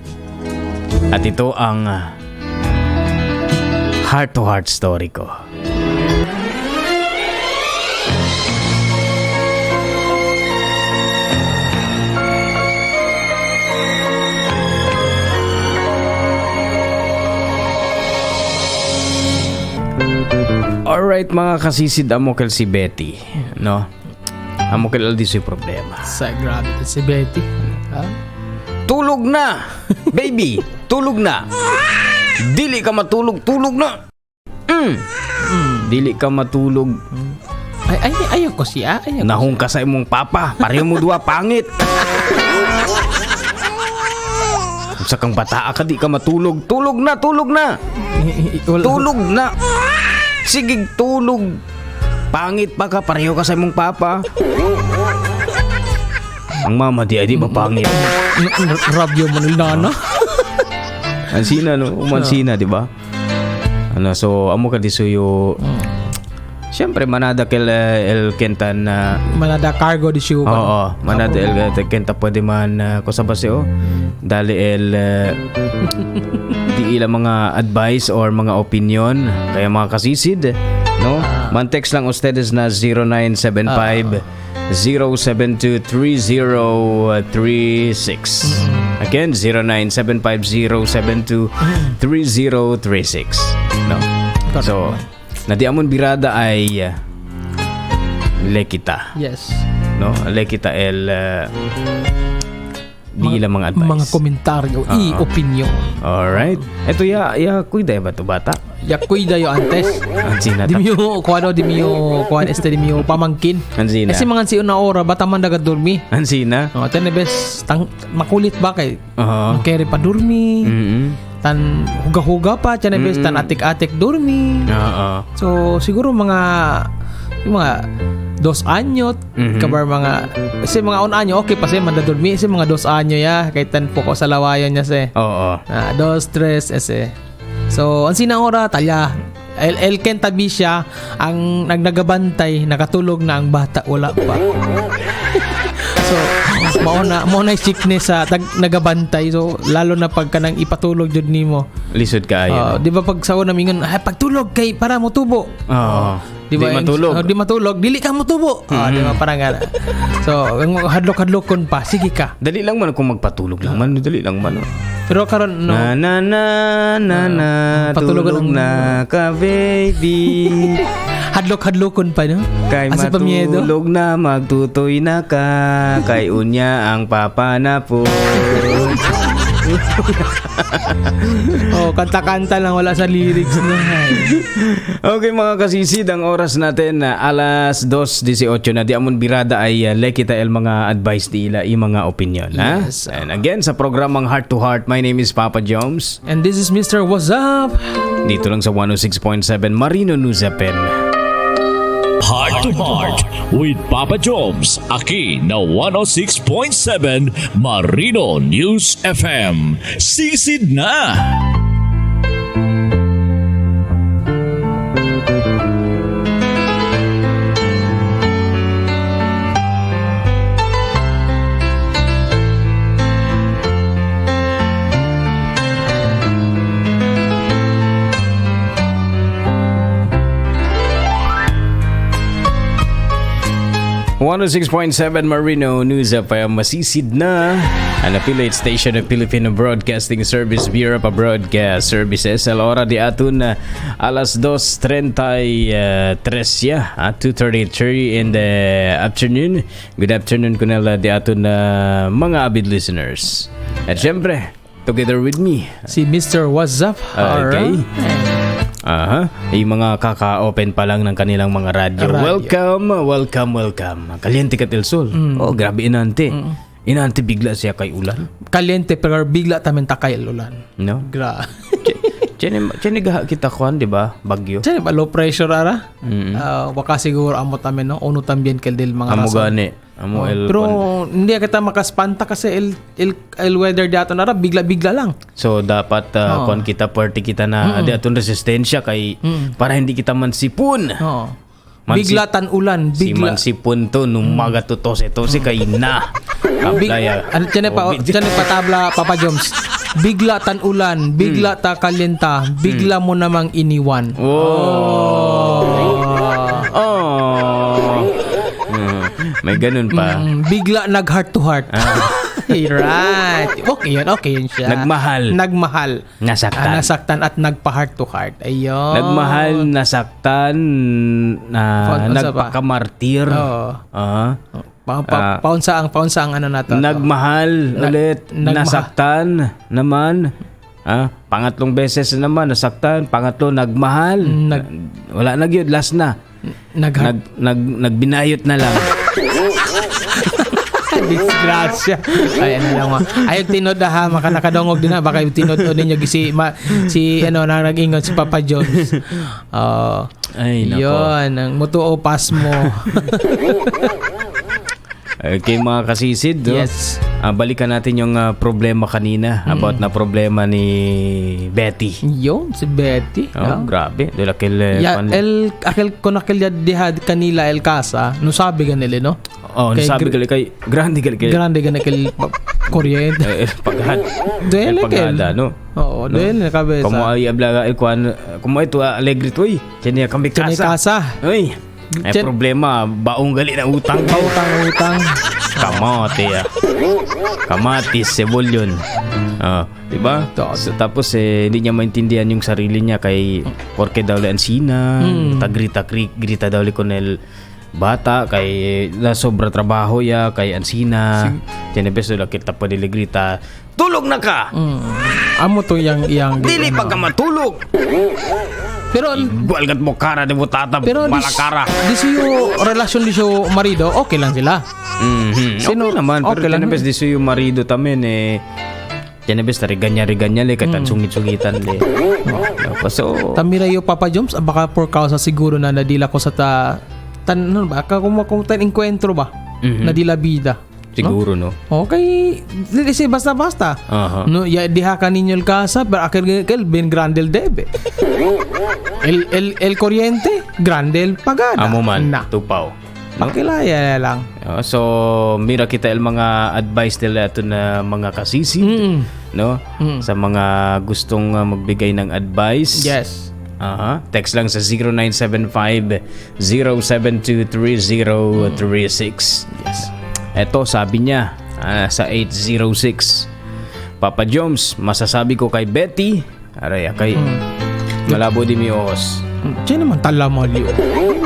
At ito ang heart to heart story ko. Alright mga kasisid, amo kel si Betty, no? Amo kel aldi si problema. Sa grabe si Betty. Ha? Tulog na! Baby, tulog na! Dili ka matulog, tulog na! Mm. Dili ka matulog. Ay, ay, ayaw ko siya. Ayaw ko. Nahong ka sa imong papa. Pareho mo duha pangit. Sa kang bataa ka, di ka matulog. Tulog na, tulog na! Wala- Tulog na! Sige, tulog! Pangit pa ka, pareho ka sa imong papa. Ang mama di ay di ba pangit? Rabyo mo nila, no? Ansina no, umansina, di ba? Ano, so amo ka di suyo. Siyempre manada kel el kentan na Manada cargo di siya. Oo, manada el kenta pwede man ko sa base oh. Dali el di ila mga advice or mga opinion kaya mga kasisid, no? Man-text lang ustedes na 0975 072 3036. Again, 0975 072 3036. No. So, na di amon birada ay lekita Yes. no? Lekita el Di ilang mga advice. Mga komentaryo, i opinion. Alright. Ito ya, ya kuida ba to bata? Yakoy dayo antes. Ang sina Di miyo kuano di miyo kuan este di miyo pamangkin. Ang sina. Kasi mga si una ora bata man daga dormi. Ang sina. Oh, tenebes tang makulit ba kay Oo. Kere pa dormi. Tan huga-huga pa tenebes tan atik-atik dormi. Oo. So siguro mga yung mga dos anyo kabar mga kasi mga un anyo okay pa siya mandadurmi kasi mga dos anyo ya kay tan poko sa lawayan niya se. Oo. Ah, dos, tres, ese. So, ang sinaora, talya. El, el Ken tabi siya, ang nagnagabantay, nakatulog na ang bata, wala pa. So, mauna yung sickness sa tag, nagabantay. So, lalo na pag kanang ipatulog jud nimo. Lisod kaayo. Ah, di ba pag sa una mingon, ay pagtulog kay para motubo. Oo. Di ba? Di matulog. Oh, di matulog, dili ka motubo. Ah, di ba parang gana. So, ang hadlok-hadlokon pa, sige ka. Dali lang man kung magpatulog lang man, dali lang man. oh. Pero karon no, Na na na na na Patulogan tulog ang- na ka baby. Hadlok-hadlokon pa no. Kay Asa pa miedo? matulog na magtutoy na ka kay unya ang papanapon. Oh, kanta-kanta lang wala sa lyrics no. Okay mga kasisid, ang oras natin na alas 2:18 na di amon birada ay lekita el mga advice di ila i mga opinion ha. Yes. And again sa programang Heart to Heart, my name is Papa Jones. And this is Mr. What's Up? Dito lang sa 106.7 Marino News FM. Heart to Heart with Papa Jones. Aki na 106.7 Marino News FM. Sisid na! .7 Marino News FM masisid na an affiliate station of Filipino Broadcasting Service Bureau of Broadcast Services sa ora di aton na alas 2:33 ya, 2:33 in the afternoon. Good afternoon kunela di aton na mga avid listeners. At syempre, together with me, Si Mr. What's Up. Okay. Alright. Aha, yung mga kaka-open pa lang ng kanilang mga radyo. Radyo. Welcome, welcome, welcome. Caliente ka del Sol. Oh, grabe inante. Inante bigla siya kay ulan. Caliente pero bigla tamen takay ulan. No? Gra. Chene gaha kita kuan, di ba? Bagyo. Diyan ba low pressure ara? Ah, baka siguro amo tamen no uno tambien kel del mga Amo rason. gani. Amo Oh, el pero kuan. hindi kita makaspanta kasi el weather dato nara bigla-bigla lang. So dapat kuan kita party kita na di aton resistensya kay para hindi kita mansipon. Oo. Mansi- Bigla tan ulan, Si bigla. mansipon to numaga to tose tose kay na. Big, Aplaya. ano, tiyan pa, Oh, tiyan pa tabla, Papa Joms. Bigla tan ulan, bigla ta kalienta, bigla mo namang iniwan. Oh. Oh. May ganun pa. Bigla nag heart to heart. Right. Okay yun siya. Ah. Nagmahal. Nagmahal. Nasaktan. Ah, nasaktan at nagpa heart to heart. Ayun. Nagmahal, nasaktan, na Paunsa pa? nagpakamartir. Oo. Ah. Paunsa ang ano na to. Nagmahal ulit, nagmahal. nasaktan naman. Ah, pangatlong beses na naman nasaktan, pangatlo nagmahal. Wala na gyud, last na. Nag Nag nag nagbinayot na lang. Disgrasya. Ay, ano lang ma. Ay, tinod na ha, maka nakadungog din na. Baka yung tinod o ninyo si, ma, si ano, na nag-ingon si Papa Jones. Oh. Ay, nako. Yun, ang mutuo pas mo. Okay mga kasisid, no? Yes. Ah, balikan natin yung problema kanina about na problema ni Betty. Yun, si Betty. Oh, no? grabe. Dahil akil, Ya, pan- el akel kon akel ya dihad kanila el casa, no sabi ganili no? oh, kay sabi gali kay grande gali kay Grande ganil kel kuryente. eh, paghad. Duele Eh, paghada, kel. no? Oo, duele na kabesa. Como ay ablaga el kuan, como ito alegre to eh. Kanya kami Kanya kasa. kasa. Uy. Ay Tiyan- problema, baong gali na utang. Pautang-utang. Kamote ah. Kamatis, sibulyon. Ah, 'di ba? To- So, tapos eh, hindi niya maintindihan yung sarili niya kay porke daw le ansina, tagrita grita daw le con el Bata kay na sobra trabaho ya kay ansina. Tinebes do kita pa diligrita. Tulog na ka. Amo to yang yang Dili pa ka matulog. Pero Igual gat mo kara de butata pero di, malakara. di siyo relasyon di siyo marido, okay lang sila. Mhm. Sino- okay naman, pero okay lang. tinebes di siyo marido tamen eh. Tinebes tari ganya riganya le kay sungit-sungitan le. Oh, so Tamira yo Papa Jones, ah, baka por causa siguro na nadila ko sa ta tan ano ba ka kung kung tan encuentro ba nadila bida. siguro no. Okay, dili si basta basta. Aha. No, ya diha ka ninyo el casa, pero aquel el ben grande el debe. El corriente, grande el pagada. Amo man, Na. tupaw. No? Pakilaya lang. Oh, so mira kita el mga advice nila ato na mga kasisi, no? Sa mga gustong magbigay ng advice. Yes. Aha. Text lang sa 0975 0723036. Yes. Ito sabi niya sa 806. Papa Joms, masasabi ko kay Betty, aray kay malabo di mi os. Diyan naman talama liyo.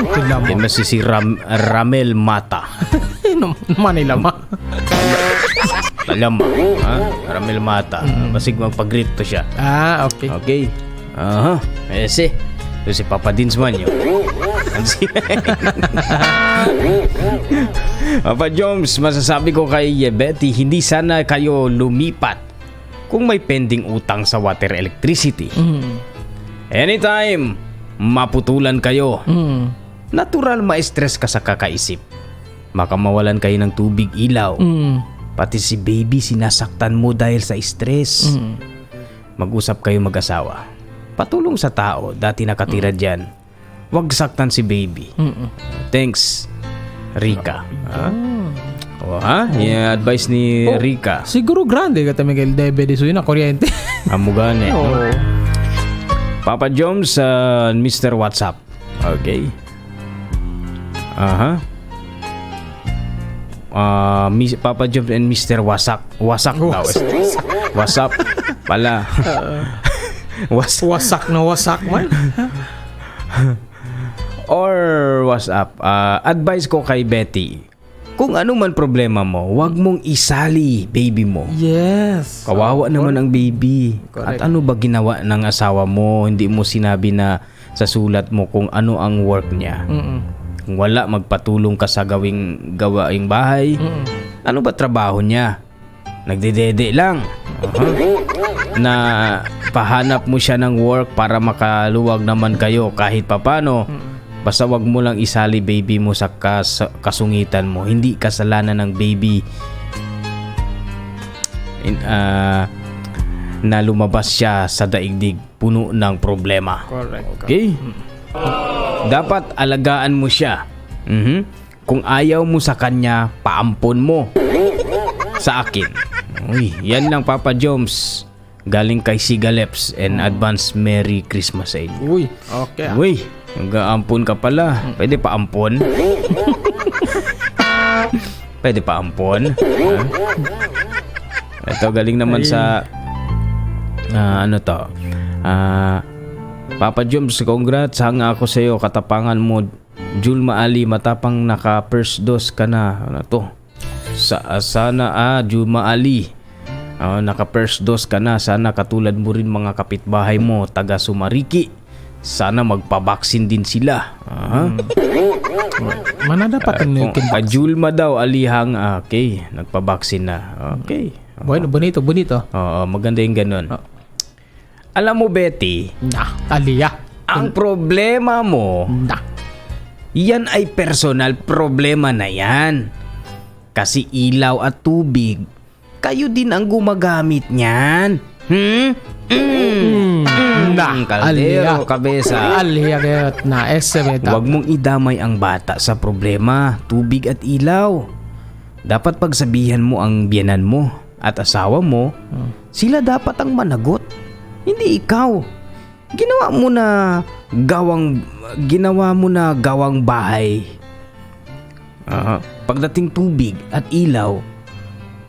Talama. Yan mas si Ramel Mata. Manila ma. Alam mo, ha? Ramel Mata. Basig magpagrito siya. Ah, okay. Okay. Aha. Ese. Ito si Papa Dins man yun. Papa Joms, masasabi ko kay Betty, hindi sana kayo lumipat kung may pending utang sa water electricity. Anytime, maputulan kayo. Natural ma-stress ka sa kakaisip. Baka mawalan kayo ng tubig ilaw. Pati si baby sinasaktan mo dahil sa stress. Mag-usap kayo mag-asawa. Patulong sa tao, dati nakatira dyan. Huwag saktan si baby. Thanks, Rika. Ha? Oh, ha? Yung advice ni Rika. Siguro grande ka Miguel debe di suyo na kuryente. Amugane. Oo. Papa Joms, Mr. WhatsApp. Okay. Aha. Papa Joms and Mr. Wasak. Wasak daw. WhatsApp pala. WhatsApp Wasak na wasak man. or WhatsApp. Advice ko kay Betty. Kung ano man problema mo, wag mong isali baby mo. Yes. Kawawa naman ang baby. Correct. At ano ba ginawa ng asawa mo? Hindi mo sinabi na sa sulat mo kung ano ang work niya. Kung wala, magpatulong ka sa gawaing bahay. Ano ba trabaho niya? Nagdedede lang. Aha. Na pahanap mo siya ng work para makaluwag naman kayo kahit papano. Basta wag mo lang isali baby mo sa kasungitan mo. Hindi kasalanan ng baby na lumabas siya sa daigdig puno ng problema. Correct. Okay? Dapat alagaan mo siya. Mhm. Kung ayaw mo sa kanya, paampon mo. Sa akin. Uy, yan lang Papa Joms. Galing kay Sigaleps and advance Merry Christmas sa inyo. Uy, okay. Uy, nag-aampon ka pala. Pwede pa ampon? Pwede pa ampon? Ha? Ito galing naman sa ano to? Papa Joms, congrats. Hanga ako sa iyo. Katapangan mo. Julma Ali, matapang naka first dose ka na. Ano to? Sana Julma Ali. Naka first dose ka na. Sana katulad mo rin mga kapitbahay mo, taga Sumariki. Sana magpabaksin din sila. Aha. Mana dapat Kung ang kay Julma daw, alihang, okay, nagpabaksin na. Okay. Bueno, bonito, bonito. Oo, maganda yung ganun. Alam mo, Betty, Na, aliya. ang problema mo, Na. yan ay personal problema na yan. Kasi ilaw at tubig, kayo din ang gumagamit niyan. Na, Kaldero, kabesa. Aliya kayot na, ese beta. Huwag mong idamay ang bata sa problema, tubig at ilaw. Dapat pagsabihan mo ang biyenan mo at asawa mo, sila dapat ang managot. Hindi ikaw. Ginawa mo na gawang bahay. Pagdating tubig at ilaw,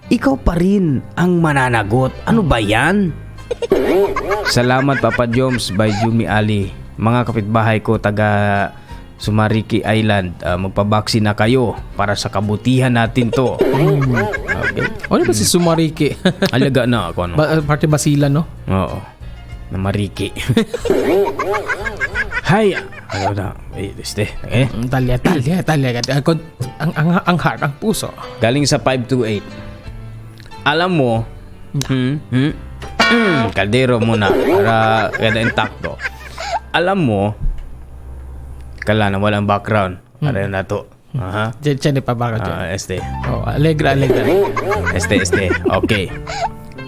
ikaw pa rin ang mananagot. Ano ba yan? Salamat Papa Joms by Jumi Ali. Mga kapitbahay ko taga Sumariki Island, magpabaksin na kayo para sa kabutihan natin to. Okay. Ano ba si Sumariki? Alaga na ako ano. Parte Basila, no? Oo. Na Mariki. Hay. Ano na? Eh, este. Eh. Talya, talya, talya. Ang heart, ang puso. Galing sa 528. Alam mo, kaldero muna para kada intakto. Alam mo, kala na walang background. Para na to. Aha. Diyan, diyan, pa baka dyan. Este. Oh, alegra, alegra. Este. Okay.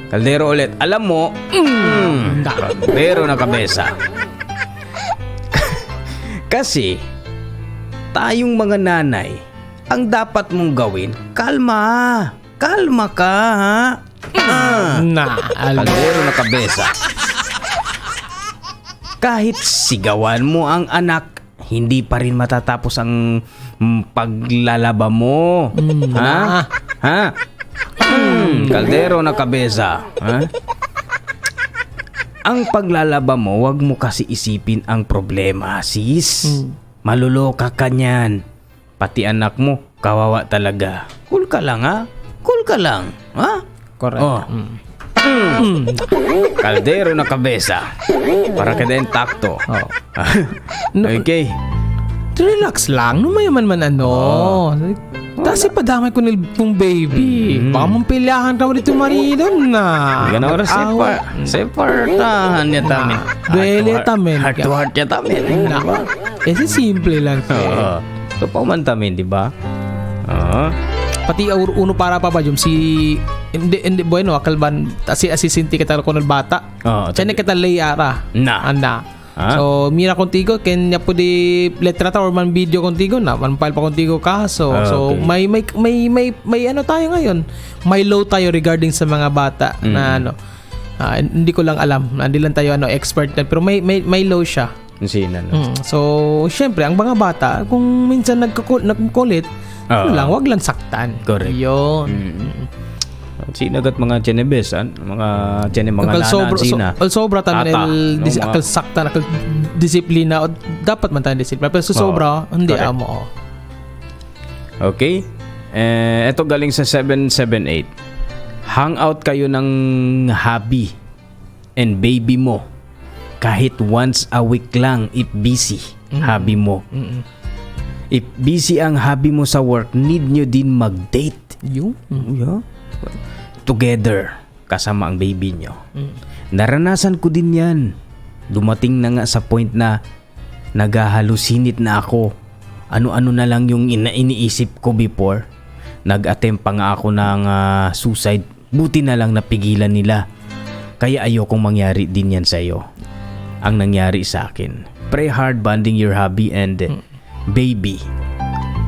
Kaldero ulit. Alam mo, kaldero na kabesa. Kasi, tayong mga nanay, ang dapat mong gawin, kalma. Kalma ka, ha? Na, alam. Kaldero na kabesa. Kahit sigawan mo ang anak, hindi pa rin matatapos ang paglalaba mo. Ha? Ha? Kaldero na kabesa. Ha? Ang paglalaba mo, wag mo kasi isipin ang problema, sis. Maluloka ka niyan. Pati anak mo, kawawa talaga. Cool ka lang, ha? Cool ka lang, ha? Correct. Oh. Kaldero na kabesa. Para ka din takto. Oh. Okay. Relax lang. No mayaman man ano. Tapos ipadamay ko nil kong baby. Baka mong pilyahan ka mo dito marido na. Ganun oras Away. separtahan niya tamin. Duele tamin. Heart to heart niya tamin. Na. Di ba? Eh, si simple lang. Oo. Ito pa man tamin, di ba? Oo. Pati uno para pa ba yung si hindi bueno akalban asi asisinti kita ko ng bata. Oo, Tiyan kita lay ara. Na. Anda. Ah. So mira contigo kenya pwede letrata or man video contigo na man file pa contigo kaso. Ah, So okay. may ano tayo ngayon. May law tayo regarding sa mga bata na ano. Hindi ko lang alam. Hindi lang tayo ano expert na pero may law siya. Sina, no? So, syempre, ang mga bata, kung minsan nagkukulit, ano Oo. lang, wag lang saktan. Correct. Yun. Sina gat mga tsenebes, an? Mga tsene, mga Akal nana, sobra, sina. so, al sobra tamen Tata, el no, mga- akal saktan, akal disiplina. O, dapat man tayo disiplina. Pero sa sobra, hindi Correct. amo. Oh. Okay? Eh, ito galing sa 778. Hangout kayo ng hubby and baby mo. Kahit once a week lang if busy hubby mo. If busy ang hubby mo sa work, need nyo din mag-date. Yun. Yeah. Together, kasama ang baby nyo. Naranasan ko din yan. Dumating na nga sa point na naghahalusinit na ako. Ano-ano na lang yung iniisip ko before. Nag-attempt pa nga ako ng suicide. Buti na lang napigilan nila. Kaya ayokong mangyari din yan sa'yo. Ang nangyari sa akin. Pray hard bonding your hubby and baby.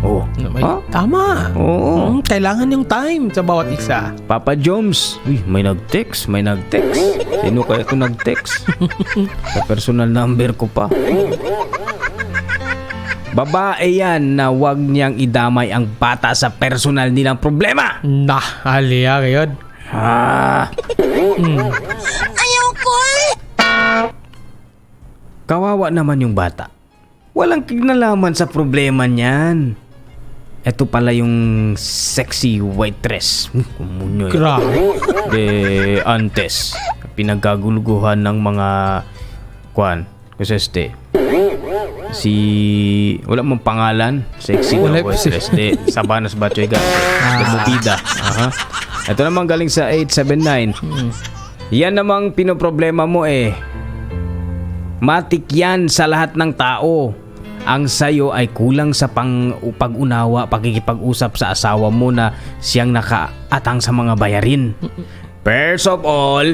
Oh. No, Ha? Tama. Oo. Kailangan yung time sa bawat isa. Papa Joms. Uy, may nag-text, may nag-text. Sino kaya ito nag-text? Sa personal number ko pa. Babae yan na wag niyang idamay ang bata sa personal nilang problema. Nah, aliya kayo. Ah, Ayaw ko. kawawa naman yung bata. Walang kinalaman sa problema niyan. Ito pala yung sexy waitress. Kumunyo. Grabe. De antes pinagkaguluguhan ng mga kwan kasi este si wala mong pangalan sexy Wala na waitress de Sabanas Bachoy Tumubida. Aha. Ito naman galing sa 879. Yan namang pinoproblema mo eh. Matik yan sa lahat ng tao. Ang sayo ay kulang sa pag-unawa, pakikipag-usap sa asawa mo na siyang nakaatang sa mga bayarin. First of all,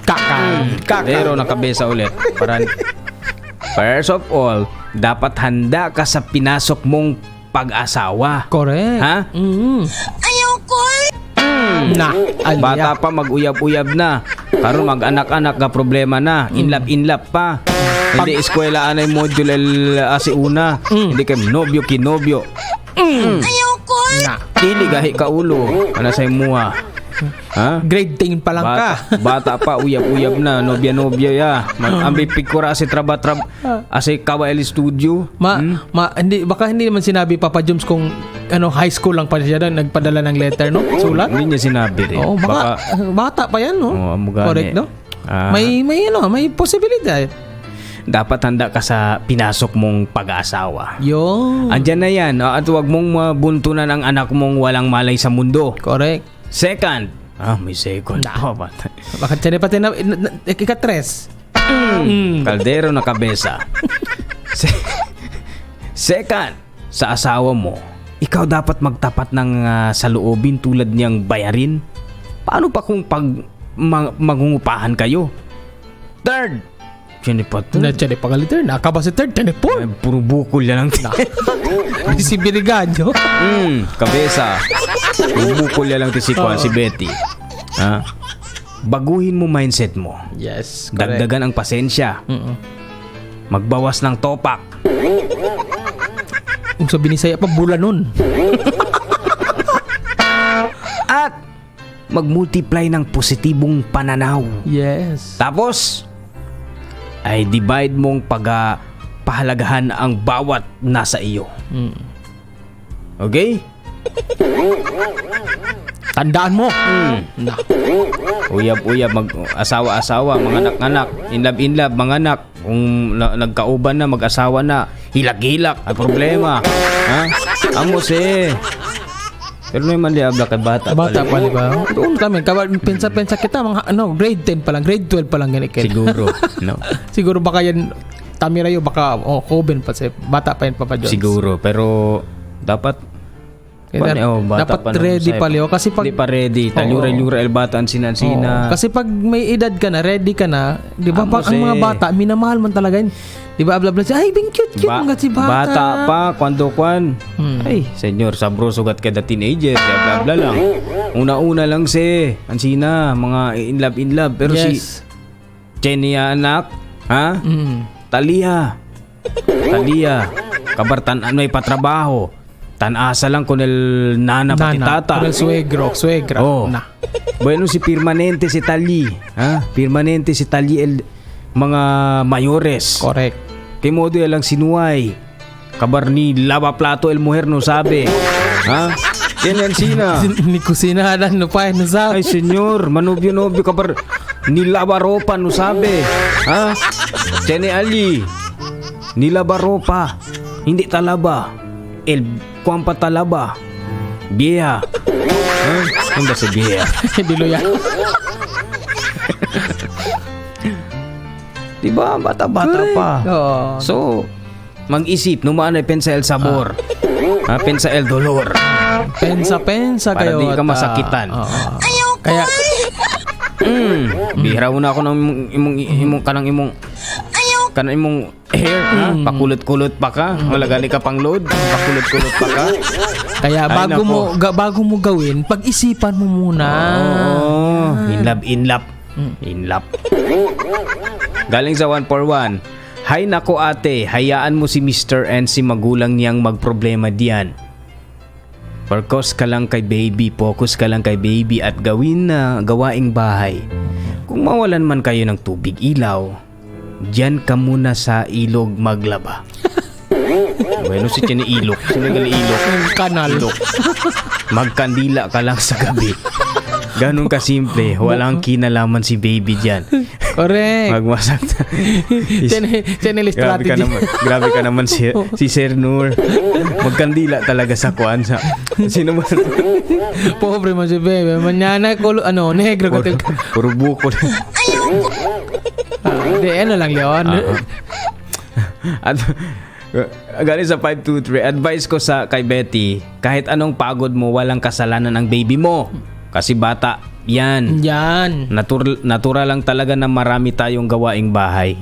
Kaka. Pero nakabesa ulit. Parang, first of all, dapat handa ka sa pinasok mong pag-asawa. Correct. Ha? Ayaw ko. Na, aliya. Bata pa mag-uyab-uyab na. Karon mag-anak-anak ka problema na. Inlap-inlap pa. Hindi eskwela anay module el asi una. Hindi kay nobyo kinobyo. Ayaw ko. Na. Dili gahi ka ulo. Ana sa imuha. Ha? Grade 10 pa lang ka. Bata pa, uyab-uyab na, nobya-nobya ya. Ambi pikura ase traba-trab, ase kawa el studio. Ma, ma hindi baka hindi naman sinabi Papa Jones kung ano high school lang pa siya doon nagpadala ng letter no? Sulat. Hindi niya sinabi rin. Oo, baka, bata pa yan no? Oo, amo gani. Correct no? Ah. May may ano, may possibility. Dapat handa ka sa pinasok mong pag-aasawa. Yo. Andyan na yan. At huwag mong mabuntunan ang anak mong walang malay sa mundo. Correct. Second. Ah, may second. Pa, bata. Baka tiyan pati na, ika-tres. Kaldero na kabesa. Second, sa asawa mo, ikaw dapat magtapat ng saloobin tulad niyang bayarin. Paano pa kung pag mangungupahan kayo? Third, sino pa to? Na tiyan pa third. Nakaba si third, tiyan po. Ay, puro bukol yan ang Si Biriganyo. Kabesa. Puro bukol yan lang ti si Kwan, si Betty. Ha? Baguhin mo mindset mo. Yes, correct. Dagdagan ang pasensya. Magbawas ng topak. Kung sa Binisaya pa, bulan nun. At mag-multiply ng positibong pananaw. Yes. Tapos, ay divide mong pahalagahan ang bawat nasa iyo. Okay? Tandaan mo. Na. Uyab-uyab, mag-asawa-asawa, mga anak-anak, in love-in love, mga anak. Kung nagkauban na, mag-asawa na, hilak-hilak, ay problema. Ha? Amos eh. Pero naman di abla kay bata. Bata pala. pa, di ba? Doon kami. Pensa-pensa kita, mga ano, grade 10 pa lang, grade 12 pa lang ganit. Siguro. No? Siguro baka yan, Tamirayo, baka, oh, Koben pa, si, bata pa yan, Papa Jones. Siguro. Pero dapat Kaya Paano, oh, bata dapat pa naman ready sa'yo. pa, Leo. Kasi pag, Hindi pa ready. Talura-lura el bata ang sinansina. Oo. Kasi pag may edad ka na, ready ka na, di ba? Amos Pag ang mga eh. bata, minamahal man talaga yun. Di ba? Bla, bla, bla. Ay, bing cute, cute mga si bata. Bata pa, kwando kwan. Ay, senyor, sabro sugat ka da teenager. Bla bla bla lang. Una-una lang si Ansina, mga in love in love. Pero si Yes. Jenny anak, ha? Talia. Talia. Kabartan ano ay patrabaho. Tanasa lang kun el nana pati Nana, tata. kun el suegro, suegra. Oh. Na. Bueno, si permanente si Tali. Ha? Permanente si Tali el mga mayores. Correct. Kay modo lang sinuay. Kabar ni lava plato el mujer no sabe. Ha? Yan yan sina. Ni kusina na no pa no sa. Ay senyor, manobyo-nobyo kabar ni lava ropa no sabe. Ha? Chene Ali. Nilaba ropa. Hindi talaba. El kwampa talaba. Vieja. Ha? Ano ba si vieja? Diluya. Diba? Bata-bata pa. Oo. So, mag-isip, numaan ay pensa el sabor. Ha, pensa el dolor. Pensa pensa Para kayo. di ka at, masakitan. oo. Kaya Bihira mo na ako ng imong imong kanang imong kanang imong hair, ha? Pakulot-kulot pa ka. Wala gali ka pang load. Pakulot-kulot pa ka. kaya Ay, bago nako. mo bago mo gawin, pag-isipan mo muna. Oo. In love, in love. In love. Galing sa 141. Hay nako ate, hayaan mo si Mr. and si magulang niyang magproblema diyan. Focus ka lang kay baby, focus ka lang kay baby at gawin na gawaing bahay. Kung mawalan man kayo ng tubig ilaw, diyan ka muna sa ilog maglaba. Bueno, si Chene ilog. Sino gali ilog? Yung kanal. Ilog. Magkandila ka lang sa gabi. Ganun kasimple. Walang kinalaman si baby diyan. Correct. Magwasak. Channel Grabe ka strategy. naman. Grabe ka naman si Sir Nur. Magkandila talaga sa kuan sa. Sino man? Pobre mo si bebe. Mañana kulo ano, negro Puro, ka. puro bukol. Di ano lang Leon. At galing sa 523, advice ko sa kay Betty, kahit anong pagod mo, walang kasalanan ang baby mo. Kasi bata, yan. Yan. Natural lang talaga na marami tayong gawaing bahay.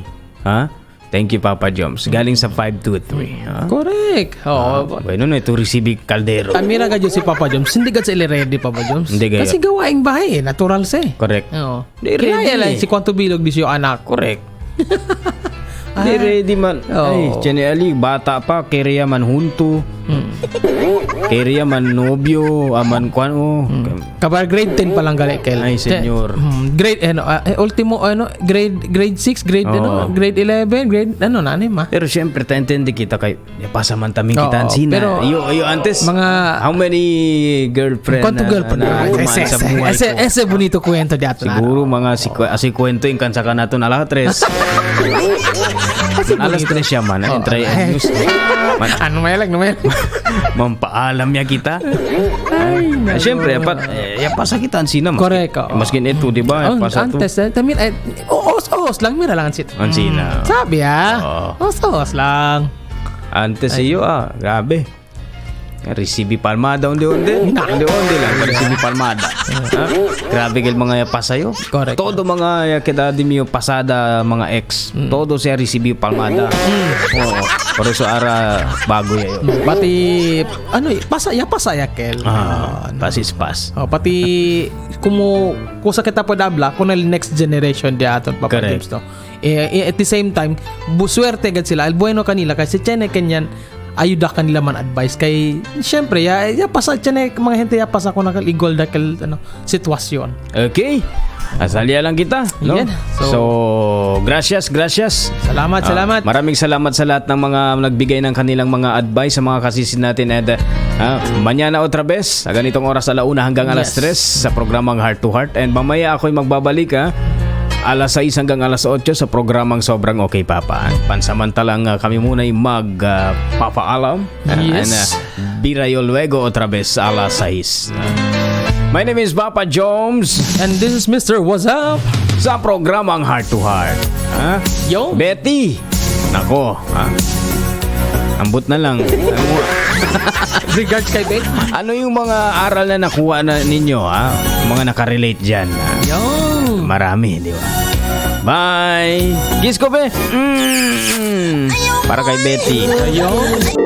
Ha? Thank you, Papa Joms. Galing sa 523. Ha? Correct. Oo. Bueno, no, ito receive Caldero. Tamira ka dyan si Papa Joms. Hindi ka sila ready, Papa Joms. Hindi kayo. Kasi gawaing bahay eh. Natural siya eh. Correct. Oo. Hindi ready Kinaya lang eh. si Kwanto Bilog di siya anak. Correct. Hindi ready man. Oo. Ay, Jenny Ali, bata pa, keriya man hunto. Kaya man nobyo, aman kwan oh. Kabar grade 10 pa lang gali kel. Ay, senyor. Grade ano ultimo ano grade grade 6, grade Oo. ano, grade 11, grade ano na ano ma. Pero syempre, taintindi kita kay ya, pasa man taming kita Oo, ang sina. pero, iyo, iyo antes, mga- how many girlfriend Quanto na, girlfriend na na, dumaan ese, sa buhay ese, ko? ese bonito kwento di ato na. Siguro mga asi kwento yung kansa ka nato na alas tres. Alas tres siya man, ang try and news. Man, Ano may lang, may lang. mampaalam niya kita. Ay, syempre, apat, eh, pasa kita ang sina. Maski, Correct, oo. Maskin ito, di ba? Oh, Pasa to. antes, eh, tamin, eh, os, os lang, mira lang ang sit. Ang sina. Sabi ah. Oo. Os, os lang. Antes iyo ah, grabe. Resibi palmada unde-unde. Unde-unde lang, resibi palmada. Ha? Grabe kay mga pasayo. Correct. Todo mga kita di mio pasada mga ex. Todo siya resibi palmada. Oo. Por eso ara bago yayo. Pati, ano, eh, pasa, ya pasa ya, Kel. Ah, pasis pas. Oh, pati kumu kusa kita po dabla kung na next generation di aton Papa Correct. James no. Eh, eh, at the same time, buswerte gad sila. El bueno kanila kasi tiyan kanyan ayuda kanila man advice kay syempre ya, ya pasa tiyan mga gente ya pasa ko na igol da kel ano sitwasyon. Okay. Asalya lang kita, no? Yan. So, So, gracias, gracias. Salamat, Ah, salamat. Maraming salamat sa lahat ng mga nagbigay ng kanilang mga advice sa mga kasisin natin and mañana otra vez sa ganitong oras alauna hanggang alas Yes. 3 sa programang Heart to Heart and mamaya ako'y magbabalik ha alas 6 hanggang alas 8 sa programang Sobrang Okay Papa. Pansamantalang kami muna'y magpapaalam. Yes. And, birayo luego otra vez alas 6. My name is Papa Jones And this is Mr. What's Up? sa programang Heart to Heart. Ha? Yo. Betty! Nako, ha? Ambot na lang. Ano, Regards kay Ben. ano yung mga aral na nakuha na ninyo, ha? Mga nakarelate dyan. Ha? Yo. Marami, di ba? Bye! Kiss ko, be! Para kay Betty. Yo.